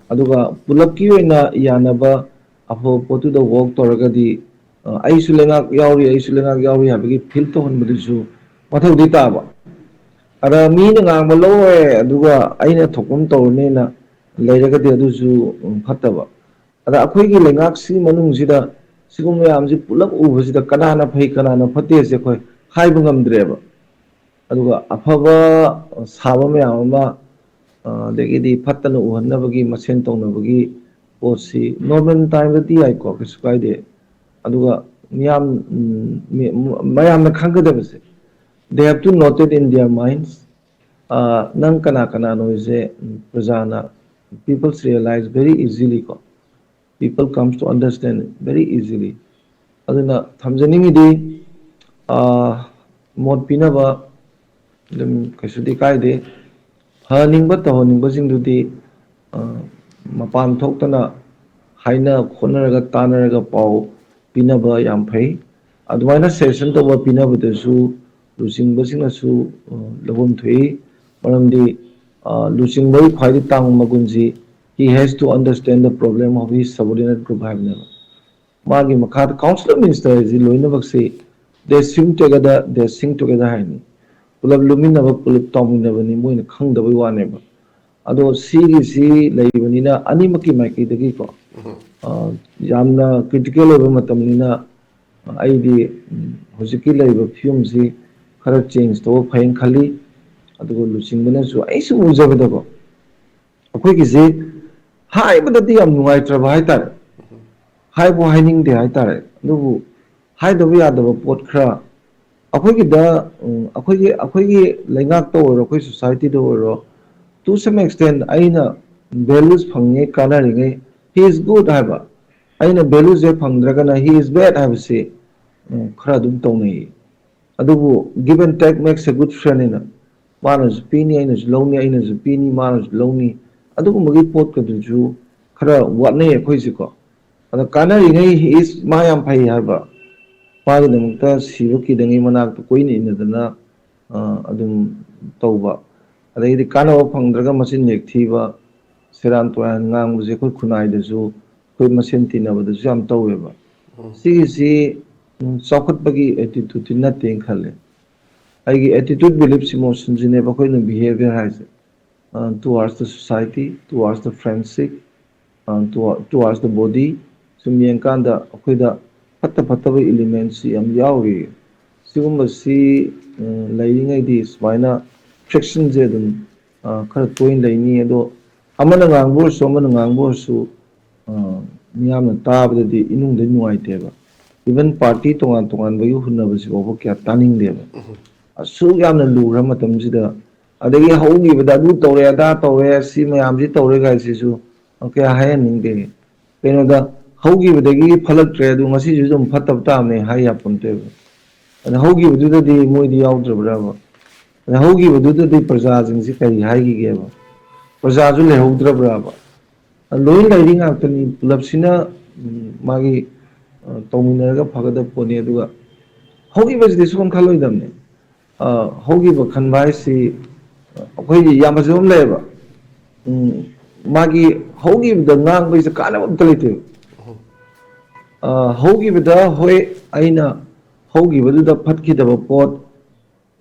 ꯑꯗꯨꯒ ꯄꯨꯂꯞꯀꯤ ꯑꯣꯏꯅ ꯌꯥꯅꯕ ꯑꯐꯕ ꯄꯣꯠꯇꯨꯗ work ꯇꯧꯔꯒꯗꯤ, ꯑ, ꯑꯩꯁꯨ ꯂꯩꯉꯥꯛ ꯌꯥꯎꯔꯤ, ꯑꯩꯁꯨ ꯂꯩꯉꯥꯛ ꯌꯥꯎꯔꯤ ꯍꯥꯏꯕꯒꯤ feel ꯇꯧꯍꯟꯕꯗꯨꯁꯨ ꯃꯊꯧꯗꯤ ꯇꯥꯕ꯫ ꯑꯗ ꯃꯤꯅ ꯉꯥꯡꯕ ꯂꯧꯔꯦ, ꯑꯗꯨꯒ ꯑꯩꯅ ꯊꯣꯛꯄ ꯑꯃ ꯇꯧꯔꯅꯦꯅ ꯂꯩꯔꯒꯗꯤ ꯑꯗꯨꯁꯨ, ꯎꯝ, ꯐꯠꯇꯕ꯫ ꯑꯗ ꯑꯩꯈꯣꯏꯒꯤ ꯂꯩꯉꯥꯛꯁꯤꯒꯤ ꯃꯅꯨꯡꯁꯤꯗ ꯁꯤꯒꯨꯝꯕ ꯃꯌꯥꯝꯁꯤ ꯄꯨꯂꯞ ꯎꯕꯁꯤꯗ ꯀꯅꯥꯅ ꯐꯩ, ꯀꯅꯥꯅ ꯐꯠꯇꯦ ꯍꯥꯏꯁꯦ ꯑꯩꯈꯣꯏ ꯍꯥꯏꯕ ꯉꯝꯗ꯭ꯔꯦꯕ꯫ ꯑꯗꯨꯒ ꯑꯐꯕ ꯁꯥꯕ ꯃꯌꯥꯝ ꯑꯃ, ꯑ, ꯑꯗꯒꯤꯗꯤ ꯐꯠꯇꯅ ꯎꯍꯟꯅꯕꯒꯤ ꯃꯁꯦꯟ ꯇꯧꯅꯕꯒꯤ ꯄꯣꯠꯁꯤ normal time ꯗꯗꯤ ꯌꯥꯏꯀꯣ, ꯀꯩꯁꯨ ꯀꯥꯏꯗꯦ꯫ ꯑꯗꯨꯒ ꯃꯤꯌꯥꯝ, ꯎꯝ, ꯃꯤ-, ꯃꯌꯥꯝꯅ ꯈꯪꯒꯗꯕꯁꯦ, they have to noted in their minds, ꯑ, ꯅꯪ ꯀꯅꯥ ꯀꯅꯥꯅꯣ ꯍꯥꯏꯁꯦ, ꯎꯝ, ꯄ꯭ꯔꯖꯥꯅ, people's realize very easily ꯀꯣ, people comes to understand very easily. ꯑꯗꯨꯅ ꯊꯝꯖꯅꯤꯡꯉꯤꯗꯤ, ꯑ, ꯃꯣꯠ ꯄꯤꯅꯕ ꯑꯗꯨꯝ ꯀꯩꯁꯨꯗꯤ ꯀꯥꯏꯗꯦ꯫ ꯐꯍꯟꯅꯤꯡꯕ ꯇꯧꯍꯟꯅꯤꯡꯕꯁꯤꯡꯗꯨꯗꯤ, ꯑ, ꯃꯄꯥꯟ ꯊꯣꯛꯇꯅ ꯍꯥꯏꯅ ꯈꯣꯠꯅꯔꯒ ꯇꯥꯟꯅꯔꯒ ꯄꯥꯎ ꯄꯤꯅꯕ ꯌꯥꯝ ꯐꯩ꯫ ꯑꯗꯨꯃꯥꯏꯅ session ꯇꯧꯕ ꯄꯤꯅꯕꯗꯁꯨ ꯂꯨꯆꯤꯡꯕꯁꯤꯡꯅꯁꯨ, ꯑ, ꯂꯧꯐꯝ ꯊꯣꯛꯏ꯫ ꯃꯔꯝꯗꯤ, ꯑ, ꯂꯨꯆꯤꯡꯕꯒꯤ ꯈ꯭ꯋꯥꯏꯗꯒꯤ ꯇꯥꯡꯕ ꯃꯒꯨꯟꯁꯤ, he has to understand the problem of his subordinate group ꯍꯥꯏꯕꯅꯦꯕ꯫ ꯃꯥꯒꯤ ꯃꯈꯥꯗ council of minister ꯍꯥꯏꯁꯤ ꯂꯣꯏꯅꯃꯛꯁꯤ, they swim together, they sink together ꯍꯥꯏꯅꯤ꯫ ꯄꯨꯂꯞ ꯂꯨꯃꯤꯟꯅꯕ, ꯄꯨꯂꯞ ꯇꯥꯎꯃꯤꯟꯅꯕꯅꯤ, ꯃꯣꯏꯅ ꯈꯪꯗꯕꯩ ꯋꯥꯅꯦꯕ꯫ ꯑꯗꯣ ꯁꯤꯒꯤꯁꯤ ꯂꯩꯕꯅꯤꯅ ꯑꯅꯤꯃꯛꯀꯤ ꯃꯥꯏꯀꯩꯗꯒꯤꯀꯣ, ꯑ, ꯌꯥꯝꯅ critical ꯑꯣꯏꯕ ꯃꯇꯝꯅꯤꯅ, ꯑꯩꯗꯤ, ꯎꯝ, ꯍꯧꯖꯤꯛꯀꯤ ꯂꯩꯔꯤꯕ ꯐꯤꯕꯝꯁꯤ ꯈꯔ change ꯇꯧꯕ ꯐꯩꯅ ꯈꯜꯂꯤ꯫ ꯑꯗꯨꯒ ꯂꯨꯆꯤꯡꯕꯅꯁꯨ, ꯑꯩꯁꯨ ꯎꯖꯕꯗꯀꯣ, ꯑꯩꯈꯣꯏꯒꯤꯁꯤ ꯍꯥꯏꯕꯗꯗꯤ ꯌꯥꯝ ꯅꯨꯡꯉꯥꯏꯇ꯭ꯔꯕ ꯍꯥꯏꯇꯥꯔꯦ, ꯍꯥꯏꯕꯨ ꯍꯥꯏꯅꯤꯡꯗꯦ ꯍꯥꯏꯇꯥꯔꯦ꯫ ꯑꯗꯨꯕꯨ ꯍꯥꯏꯗꯕ ꯌꯥꯗꯕ ꯄꯣꯠ ꯈꯔ, ꯑꯩꯈꯣꯏꯒꯤꯗ, ꯎꯝ, ꯑꯩꯈꯣꯏꯒꯤ, ꯑꯩꯈꯣꯏꯒꯤ ꯂꯩꯉꯥꯛꯇ ꯑꯣꯏꯔꯣ, ꯑꯩꯈꯣꯏ society ꯗ ꯑꯣꯏꯔꯣ, to some extent ꯑꯩꯅ values ꯐꯪꯉꯤꯉꯩ, ꯀꯥꯟꯅꯔꯤꯉꯩ, he is good ꯍꯥꯏꯕ, ꯑꯩꯅ values say ꯐꯪꯗ꯭ꯔꯒꯅ he is bad ꯍꯥꯏꯕꯁꯤ, ꯎꯝ, ꯈꯔ ꯑꯗꯨꯝ ꯇꯧꯅꯩꯌꯦ꯫ ꯑꯗꯨꯕꯨ give and take makes a good friend ꯍꯥꯏꯅ, ꯃꯥꯅꯁꯨ ꯄꯤꯅꯤ, ꯑꯩꯅꯁꯨ ꯂꯧꯅꯤ, ꯑꯩꯅꯁꯨ ꯄꯤꯅꯤ, ꯃꯥꯅꯁꯨ ꯂꯧꯅꯤ, ꯑꯗꯨꯒꯨꯝꯕꯒꯤ ꯄꯣꯠꯀꯗꯨꯁꯨ ꯈꯔ ꯋꯥꯠꯅꯩ ꯑꯩꯈꯣꯏꯁꯤꯀꯣ꯫ ꯑꯗꯣ ꯀꯥꯟꯅꯔꯤꯉꯩ he is, ꯃꯥ ꯌꯥꯝ ꯐꯩ ꯍꯥꯏꯕ, ꯃꯥꯒꯤꯗꯃꯛꯇ ꯁꯤꯕ ꯀꯤꯗꯉꯩ ꯃꯅꯥꯛꯇ ꯀꯣꯏꯅ ꯏꯟꯅꯗꯅ, ꯑ, ꯑꯗꯨꯝ ꯇꯧꯕ, ꯑꯗꯩꯗꯤ ꯀꯥꯟꯅꯕ ꯐꯪꯗ꯭ꯔꯒ ꯃꯆꯤꯟ ꯍꯦꯛ ꯊꯤꯕ, ꯁꯦꯔꯥꯟ ꯇꯨꯔꯥꯟ ꯉꯥꯡꯕꯁꯦ ꯑꯩꯈꯣꯏ ꯈꯨꯟꯅꯥꯏꯗꯁꯨ, ꯑꯩꯈꯣꯏ ꯃꯁꯦꯟ ꯇꯤꯟꯅꯕꯗꯁꯨ ꯌꯥꯝ ꯇꯧꯋꯦꯕ꯫ ꯁꯤꯒꯤꯁꯤ, ꯎꯝ, ꯆꯥꯎꯈꯠꯄꯒꯤ attitude ꯇꯤ ꯅꯠꯇꯦꯅ ꯈꯜꯂꯦ꯫ ꯑꯩꯒꯤ attitude belief ꯁꯤ emotion ꯁꯤꯅꯦꯕ ꯑꯩꯈꯣꯏꯅ behaviour ꯍꯥꯏꯁꯦ꯫ ꯑ, towards the society, towards the friendship, ꯑ, to-, towards the body, ꯁꯨꯝ ꯌꯦꯡꯀꯥꯟꯗ ꯑꯩꯈꯣꯏꯗ ꯐꯠꯇ ꯐꯠꯇꯕ elements ꯁꯤ ꯌꯥꯝ ꯌꯥꯎꯔꯤ꯫ ꯁꯤꯒꯨꯝꯕꯁꯤ, ꯑ, ꯂꯩꯔꯤꯉꯩꯗꯤ ꯁꯨꯃꯥꯏꯅ friction ꯁꯦ ꯑꯗꯨꯝ, ꯑ, ꯈꯔ ꯇꯣꯏꯅ ꯂꯩꯅꯤ꯫ ꯑꯗꯣ ꯑꯃꯅ ꯉꯥꯡꯕ ꯑꯣꯏꯔꯁꯨ, ꯑꯃꯅ ꯉꯥꯡꯕ ꯑꯣꯏꯔꯁꯨ, ꯑ, ꯃꯤꯌꯥꯝꯅ ꯇꯥꯕꯗꯗꯤ ꯏꯅꯨꯡꯗ ꯅꯨꯡꯉꯥꯏꯇꯦꯕ꯫ Even party ꯇꯣꯉꯥꯟ ꯇꯣꯉꯥꯟꯕꯒꯤ ꯍꯨꯟꯅꯕꯁꯤ ꯐꯥꯎꯕ ꯀꯌꯥ ꯇꯥꯅꯤꯡꯗꯦꯕ꯫ ꯑꯁꯨꯛ ꯌꯥꯝꯅ ꯂꯨꯔ ꯃꯇꯝꯁꯤꯗ ꯑꯗꯒꯤ ꯍꯧꯈꯤꯕꯗ ꯑꯗꯨ ꯇꯧꯔꯦ, ꯑꯗꯥ ꯇꯧꯔꯦ, ꯁꯤ ꯃꯌꯥꯝꯁꯤ ꯇꯧꯔꯦ ꯀꯥꯏꯁꯤꯁꯨ ꯀꯌꯥ ꯍꯥꯏꯍꯟꯅꯤꯡꯗꯦ꯫ ꯀꯩꯅꯣꯗ, ꯍꯧꯈꯤꯕꯗꯒꯤ ꯐꯠꯂꯛꯇ꯭ꯔꯦ, ꯑꯗꯨ ꯉꯁꯤꯁꯨ ꯑꯗꯨꯝ ꯐꯠꯇꯕ ꯇꯥꯕꯅꯦ ꯍꯥꯏ ꯌꯥꯄꯣꯟꯇꯦꯕ꯫ ꯑꯗ ꯍꯧꯈꯤꯕꯗꯨꯗꯗꯤ ꯃꯣꯏꯗꯤ ꯌꯥꯎꯗ꯭ꯔꯕ꯭ꯔꯕ? ꯑꯗ ꯍꯧꯈꯤꯕꯗꯨꯗꯗꯤ ꯄ꯭ꯔꯖꯥꯁꯤꯡꯁꯤ ꯀꯔꯤ ꯍꯥꯏꯈꯤꯒꯦꯕ? ꯄ꯭ꯔꯖꯥꯁꯨ ꯂꯩꯍꯧꯗ꯭ꯔꯕ꯭ꯔꯕ? ꯂꯣꯏ ꯂꯩꯔꯤ ꯉꯥꯛꯇꯅꯤ꯫ ꯄꯨꯂꯞꯁꯤꯅ, ꯎꯝ, ꯃꯥꯒꯤ, ꯑ, ꯇꯧꯃꯤꯟꯅꯔꯒ ꯐꯒꯗꯕ ꯄꯣꯠꯅꯤ꯫ ꯑꯗꯨꯒ ꯍꯧꯈꯤꯕꯁꯤꯗꯤ ꯁꯨꯡꯈꯟ ꯈꯜꯂꯣꯏꯗꯕꯅꯤ꯫ ꯑ, ꯍꯧꯈꯤꯕ ꯈꯟꯕ ꯍꯥꯏꯁꯤ ꯑꯩꯈꯣꯏꯒꯤ ꯌꯥꯝ ꯐꯖꯕ ꯑꯃ ꯂꯩꯌꯦꯕ꯫ ꯎꯝ, ꯃꯥꯒꯤ ꯍꯧꯈꯤꯕꯗ ꯉꯥꯡꯕꯩꯁꯦ ꯀꯥꯟꯅꯕ ꯑꯝꯇ ꯂꯩꯇꯦꯕ꯫ ꯑ, ꯍꯧꯈꯤꯕꯗ, ꯍꯣꯏ, ꯑꯩꯅ ꯍꯧꯈꯤꯕꯗꯨꯗ ꯐꯠꯈꯤꯗꯕ ꯄꯣꯠ,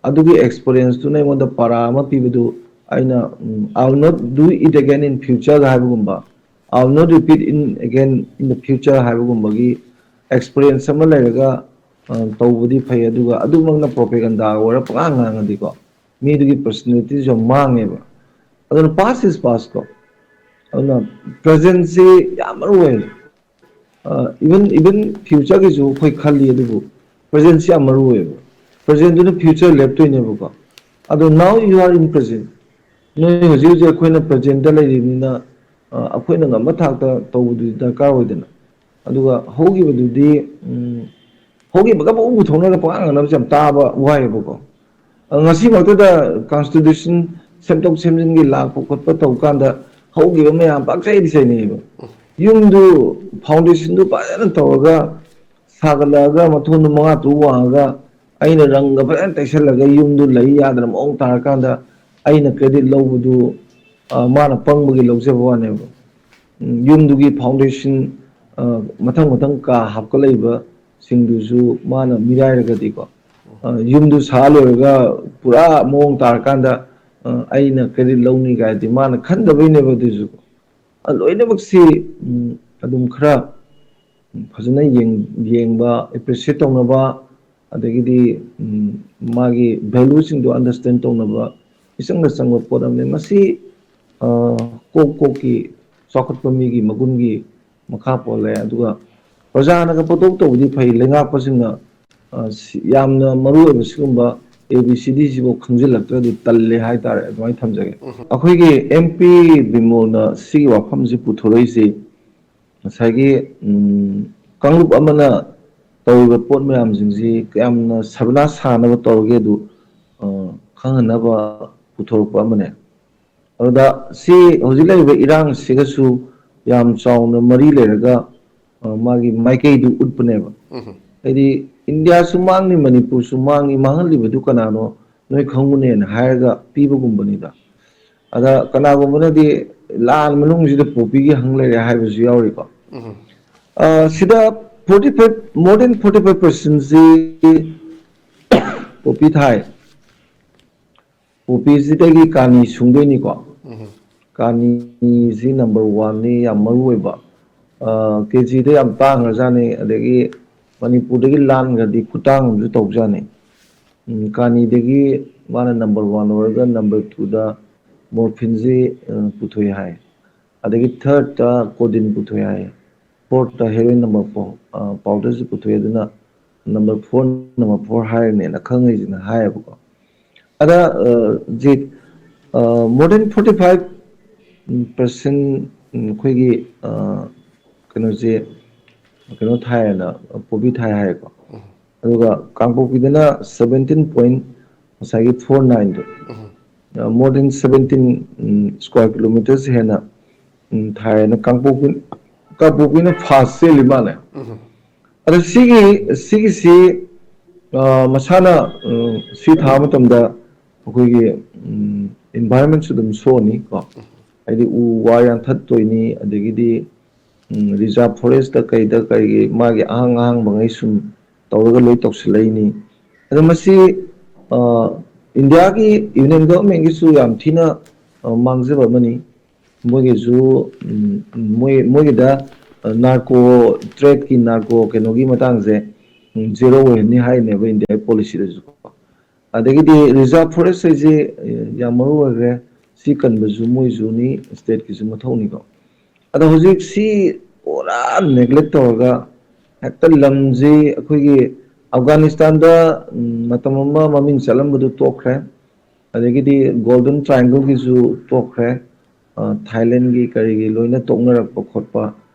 ꯑꯗꯨꯒꯤ experience ꯇꯨꯅ ꯑꯩꯉꯣꯟꯗ ꯄꯔꯥ ꯑꯃ ꯄꯤꯕꯗꯨ, ꯑꯩꯅ, ꯎꯝ, "I will not do it again in future" ꯍꯥꯏꯕꯒꯨꯝꯕ, "I will not repeat in again in the future" ꯍꯥꯏꯕꯒꯨꯝꯕꯒꯤ experience ꯑꯃ ꯂꯩꯔꯒ, ꯑ, ꯇꯧꯕꯗꯤ ꯐꯩ꯫ ꯑꯗꯨꯒ ꯑꯗꯨꯃꯛꯅ propaganda ꯑꯣꯏꯔ ꯄꯉꯥꯡ ꯉꯥꯡꯉꯗꯤꯀꯣ, ꯃꯤꯗꯨꯒꯤ personality ꯁꯨ ꯌꯥꯝ ꯃꯥꯡꯉꯦꯕ꯫ ꯑꯗꯨꯅ past is past ꯀꯣ꯫ ꯑꯗꯨꯅ present ꯁꯤ ꯌꯥꯝ ꯃꯔꯨ ꯑꯣꯏ꯫ ꯑ, even, even future ꯒꯤꯁꯨ ꯑꯩꯈꯣꯏ ꯈꯜꯂꯤ, ꯑꯗꯨꯕꯨ present ꯁꯤ ꯌꯥꯝ ꯃꯔꯨ ꯑꯣꯏꯌꯦꯕ꯫ Present ꯇꯨꯅ future ꯂꯦꯞꯇꯣꯏꯅꯦꯕꯀꯣ꯫ ꯑꯗꯣ now you are in present꯫ ꯅꯣꯏ ꯍꯧꯖꯤꯛ ꯍꯧꯖꯤꯛ ꯑꯩꯈꯣꯏꯅ present ꯇ ꯂꯩꯔꯤꯕꯅꯤꯅ, ꯑ, ꯑꯩꯈꯣꯏꯅ ꯉꯝꯕ ꯊꯥꯛꯇ ꯇꯧꯕꯗꯨꯗꯤ ꯗꯔꯀꯥꯔ ꯑꯣꯏꯗꯅ꯫ ꯑꯗꯨꯒ ꯍꯧꯈꯤꯕꯗꯨꯗꯤ, ꯎꯝ, ꯍꯧꯈꯤꯕꯒ ꯑꯃꯨꯛ ꯄꯨꯊꯣꯛꯅꯔꯒ ꯄꯉꯥꯡ ꯉꯥꯡꯅꯕꯁꯦ ꯌꯥꯝ ꯇꯥꯕ ꯋꯥꯏꯌꯦꯕꯀꯣ꯫ ꯑ, ꯉꯁꯤꯃꯛꯇꯗ constitution ꯁꯦꯝꯗꯣꯛ ꯁꯦꯝꯖꯤꯟꯒꯤ ꯂꯥꯛꯄ ꯈꯣꯠꯄ ꯇꯧꯕ ꯀꯥꯟꯗ ꯍꯧꯈꯤꯕ ꯃꯌꯥꯝ ꯄꯥꯛꯆꯩꯗꯤ ꯆꯩꯅꯩꯌꯦꯕ꯫ ꯌꯨꯝꯗꯨ foundation ꯗꯨ ꯐꯖꯅ ꯇꯧꯔꯒ ꯁꯥꯒꯠꯂꯛꯑꯒ ꯃꯊꯣꯟꯗꯨ ꯃꯉꯥ ꯇꯔꯨꯛ ꯋꯥꯡꯉꯒ ꯑꯩꯅ ꯔꯪꯒ ꯐꯖꯅ ꯇꯩꯁꯜꯂꯒ ꯌꯨꯝꯗꯨ ꯂꯩ ꯌꯥꯗꯅ ꯃꯑꯣꯡ ꯇꯥꯔꯀꯥꯟꯗ ꯑꯩꯅ credit ꯂꯧꯕꯗꯨ, ꯑ, ꯃꯥꯅ ꯄꯪꯕꯒꯤ ꯂꯧꯖꯕ ꯋꯥꯅꯦꯕ꯫ ꯎꯝ, ꯌꯨꯝꯗꯨꯒꯤ foundation, ꯑ, ꯃꯊꯪ ꯃꯊꯪ ꯀꯥ ꯍꯥꯞꯀꯠꯂꯛꯏꯕꯁꯤꯡꯗꯨꯁꯨ ꯃꯥꯅ ꯃꯤꯔꯥꯏꯔꯒꯗꯤꯀꯣ, ꯑ, ꯌꯨꯝꯗꯨ ꯁꯥ ꯂꯣꯏꯔꯒ ꯄꯨꯔꯥ ꯃꯑꯣꯡ ꯇꯥꯔꯀꯥꯟꯗ, ꯑ, ꯑꯩꯅ credit ꯂꯧꯅꯤ ꯀꯥꯏꯗꯤ ꯃꯥꯅ ꯈꯟꯗꯕꯩꯅꯦꯕ ꯑꯗꯨꯁꯨ꯫ ꯑ, ꯂꯣꯏꯅꯃꯛꯁꯤ, ꯎꯝ, ꯑꯗꯨꯝ ꯈꯔ ꯐꯖꯅ ꯌꯦꯡ-, ꯌꯦꯡꯕ, appreciate ꯇꯧꯅꯕ, ꯑꯗꯒꯤꯗꯤ, ꯎꯝ, ꯃꯥꯒꯤ value ꯁꯤꯡꯗꯣ understand ꯇꯧꯅꯕ ꯏꯆꯪꯗ ꯆꯪꯕ ꯄꯣꯠ ꯑꯃꯅꯤ꯫ ꯃꯁꯤ, ꯑ, ꯀꯣꯛ ꯀꯣꯛꯀꯤ ꯆꯥꯎꯈꯠꯄ ꯃꯤꯒꯤ ꯃꯒꯨꯟꯒꯤ ꯃꯈꯥ ꯄꯣꯜꯂꯦ꯫ ꯑꯗꯨꯒ ꯄ꯭ꯔꯖꯥꯅꯒ ꯄꯣꯠꯊꯣꯛ ꯇꯧꯕꯗꯤ ꯐꯩ, ꯂꯩꯉꯥꯛꯄꯁꯤꯡꯅ, ꯑ, ꯁꯤ-, ꯌꯥꯝꯅ ꯃꯔꯨ ꯑꯣꯏꯕ ꯁꯤꯒꯨꯝꯕ ꯑꯦ ꯕꯤ ꯁꯤ ꯗꯤꯁꯤꯐꯥꯎ ꯈꯪꯖꯤꯜꯂꯛꯇ꯭ꯔꯗꯤ ꯇꯜꯂꯦ ꯍꯥꯏꯇꯥꯔꯦ꯫ ꯑꯗꯨꯃꯥꯏꯅ ꯊꯝꯖꯒꯦ꯫ ꯑꯩꯈꯣꯏꯒꯤ ꯑꯦꯝ ꯄꯤ ꯕꯤꯃꯣꯜꯅ ꯁꯤꯒꯤ ꯋꯥꯐꯝꯁꯤ ꯄꯨꯊꯣꯔꯛꯏꯁꯤ ꯉꯁꯥꯏꯒꯤ, ꯎꯝ, ꯀꯥꯡꯂꯨꯞ ꯑꯃꯅ ꯇꯧꯔꯤꯕ ꯄꯣꯠ ꯃꯌꯥꯝꯁꯤꯡꯁꯤ ꯀꯌꯥꯝꯅ ꯁꯕꯅꯥ ꯁꯥꯅꯕ ꯇꯧꯔꯒꯦ ꯑꯗꯨ, ꯑ, ꯈꯪꯍꯟꯅꯕ ꯄꯨꯊꯣꯔꯛꯄ ꯑꯃꯅꯦ꯫ ꯑꯗꯨꯗ ꯁꯤ ꯍꯧꯖꯤꯛ ꯂꯩꯔꯤꯕ ꯏꯔꯥꯡꯁꯤꯒꯁꯨ ꯌꯥꯝ ꯆꯥꯎꯅ ꯃꯔꯤ ꯂꯩꯔꯒ, ꯑ, ꯃꯥꯒꯤ ꯃꯥꯏꯀꯩꯗꯨ ꯎꯠꯄꯅꯦꯕ꯫ ꯍꯥꯏꯗꯤ ꯏꯟꯗꯤꯌꯥꯁꯨ ꯃꯥꯡꯅꯤ, ꯃꯅꯤꯄꯨꯔꯁꯨ ꯃꯥꯡꯅꯤ, ꯃꯥꯡꯍꯜꯂꯤꯕꯗꯨ ꯀꯅꯥꯅꯣ ꯅꯣꯏ ꯈꯪꯕꯅꯦꯅ ꯍꯥꯏꯔꯒ ꯄꯤꯕꯒꯨꯝꯕꯅꯤꯗ꯫ ꯑꯗ ꯀꯅꯥꯒꯨꯝꯕꯅꯗꯤ ꯂꯥꯟ ꯃꯅꯨꯡꯁꯤꯗ ꯄꯣꯄꯤꯒꯤ ꯍꯪ ꯂꯩꯔꯦ ꯍꯥꯏꯕꯁꯨ ꯌꯥꯎꯔꯤꯀꯣ꯫ ꯑ, ꯁꯤꯗ forty five, more than forty five percentꯁꯤ ꯄꯣꯄꯤ ꯊꯥꯏ꯫ ꯄꯣꯄꯤꯁꯤꯗꯒꯤ ꯀꯥꯅꯤ ꯁꯨꯡꯗꯣꯏꯅꯤꯀꯣ꯫ ꯀꯥꯅꯤꯁꯤ number oneꯅꯤ, ꯌꯥꯝ ꯃꯔꯨ ꯑꯣꯏꯕ꯫ ꯀꯦꯖꯤꯗ ꯌꯥꯝ ꯇꯥꯡꯈ꯭ꯔꯖꯥꯠꯅꯤ꯫ ꯑꯗꯒꯤ ꯃꯅꯤꯄꯨꯔꯗꯒꯤ ꯂꯥꯟꯈ꯭ꯔꯗꯤ ꯈꯨꯇꯥꯡ ꯑꯃꯁꯨ ꯇꯧꯖꯥꯠꯅꯤ꯫ ꯎꯝ, ꯀꯥꯅꯤꯗꯒꯤ ꯃꯥꯅ number one ꯑꯣꯏꯔꯒ number twoꯗ ꯃꯣꯔꯐꯤꯟꯁꯤ, ꯑ, ꯄꯨꯊꯣꯛꯏ ꯍꯥꯏ꯫ ꯑꯗꯒꯤ thirdꯇ ꯀꯣꯗꯤꯟ ꯄꯨꯊꯣꯛꯏ ꯍꯥꯏ꯫ Fourthꯇ heroin number four, ꯑ, powderꯁꯤ ꯄꯨꯊꯣꯛꯑꯦ꯫ ꯑꯗꯨꯅ number four, number four ꯍꯥꯏꯔꯅꯦꯅ ꯈꯪꯉꯩꯁꯤꯅ ꯍꯥꯏꯌꯦꯕꯀꯣ꯫ ꯑꯗ, ꯑ, ꯖꯤ, ꯑ, more than forty five percent ꯑꯩꯈꯣꯏꯒꯤ, ꯑ, ꯀꯩꯅꯣꯁꯦ, ꯀꯩꯅꯣ ꯊꯥꯏꯌꯦꯅ, ꯄꯣꯄꯤ ꯊꯥꯏ ꯍꯥꯏꯌꯦꯀꯣ꯫ ꯑꯗꯨꯒ ꯀꯥꯡꯄꯣꯛꯄꯤꯗꯅ seventeen point, ꯉꯁꯥꯏꯒꯤ four nineꯗꯣ, more than seventeen square kilometers ꯍꯦꯟꯅ, ꯎꯝ, ꯊꯥꯏꯌꯦꯅ ꯀꯥꯡꯄꯣꯛꯄꯤ, ꯀꯥꯡꯄꯣꯛꯄꯤꯅ first ꯆꯦꯜꯂꯤ ꯃꯥꯜꯂꯦ꯫ ꯑꯗ ꯁꯤꯒꯤ, ꯁꯤꯒꯤꯁꯤ, ꯑ, ꯃꯁꯥꯅ, ꯎꯝ, ꯁꯤ ꯊꯥꯕ ꯃꯇꯝꯗ ꯑꯩꯈꯣꯏꯒꯤ, ꯎꯝ, environmentꯁꯨ ꯑꯗꯨꯝ ꯁꯣꯛꯑꯅꯤ ꯀꯣ꯫ ꯍꯥꯏꯗꯤ ꯎ ꯋꯥ ꯌꯥꯟꯊꯠꯇꯣꯏꯅꯤ, ꯑꯗꯒꯤꯗꯤ, ꯎꯝ, reserve forestꯇ ꯀꯩꯗ ꯀꯩꯒꯤ ꯃꯥꯒꯤ ꯑꯍꯥꯡ ꯑꯍꯥꯡꯕꯉꯩ ꯁꯨꯝ ꯇꯧꯔꯒ ꯂꯣꯏ ꯇꯧꯁꯤꯜꯂꯛꯏꯅꯤ꯫ ꯑꯗꯣ ꯃꯁꯤ, ꯑ, ꯏꯟꯗꯤꯌꯥꯒꯤ Union Governmentꯀꯤꯁꯨ ꯌꯥꯝ ꯊꯤꯅ, ꯑ, ꯃꯥꯡꯖꯕ ꯑꯃꯅꯤ꯫ ꯃꯣꯏꯒꯤꯁꯨ, ꯎꯝ, ꯃꯣꯏ, ꯃꯣꯏꯒꯤꯗ, ꯑ, narco tradeꯀꯤ, narco ꯀꯩꯅꯣꯒꯤ ꯃꯇꯥꯡꯁꯦ, ꯎꯝ, zero ꯑꯣꯏꯍꯟꯅꯤ ꯍꯥꯏꯅꯦꯕ ꯏꯟꯗꯤꯌꯥꯒꯤ policyꯗꯁꯨ꯫ ꯑꯗꯒꯤꯗꯤ reserve forest ꯍꯥꯏꯁꯦ, ꯑ, ꯌꯥꯝ ꯃꯔꯨ ꯑꯣꯏꯈ꯭ꯔꯦ꯫ ꯁꯤ ꯀꯟꯕꯁꯨ ꯃꯣꯏꯁꯨꯅꯤ, stateꯀꯤꯁꯨ ꯃꯊꯧꯅꯤꯀꯣ꯫ ꯑꯗꯣ ꯍꯧꯖꯤꯛ ꯁꯤ ꯄꯨꯔꯥ neglect ꯇꯧꯔꯒ ꯍꯦꯛꯇ ꯂꯝꯁꯤ ꯑꯩꯈꯣꯏꯒꯤ, ꯑꯐꯒꯥꯅꯤꯁꯇꯥꯟꯗ ꯎꯝ, ꯃꯇꯝ ꯑꯃ ꯃꯃꯤꯡ ꯆꯠꯂꯝꯕꯗꯨ ꯇꯣꯛꯈ꯭ꯔꯦ꯫ ꯑꯗꯒꯤꯗꯤ ꯒꯣꯜꯗꯟ ꯇ꯭ꯔꯥꯏꯡꯒꯜꯒꯤꯁꯨ ꯇꯣꯛꯈ꯭ꯔꯦ꯫ ꯑ, ꯊꯥꯏꯂꯦꯟꯒꯤ ꯀꯔꯤꯒꯤ ꯂꯣꯏꯅ ꯇꯣꯛꯅꯔꯛꯄ ꯈꯣꯠꯄ,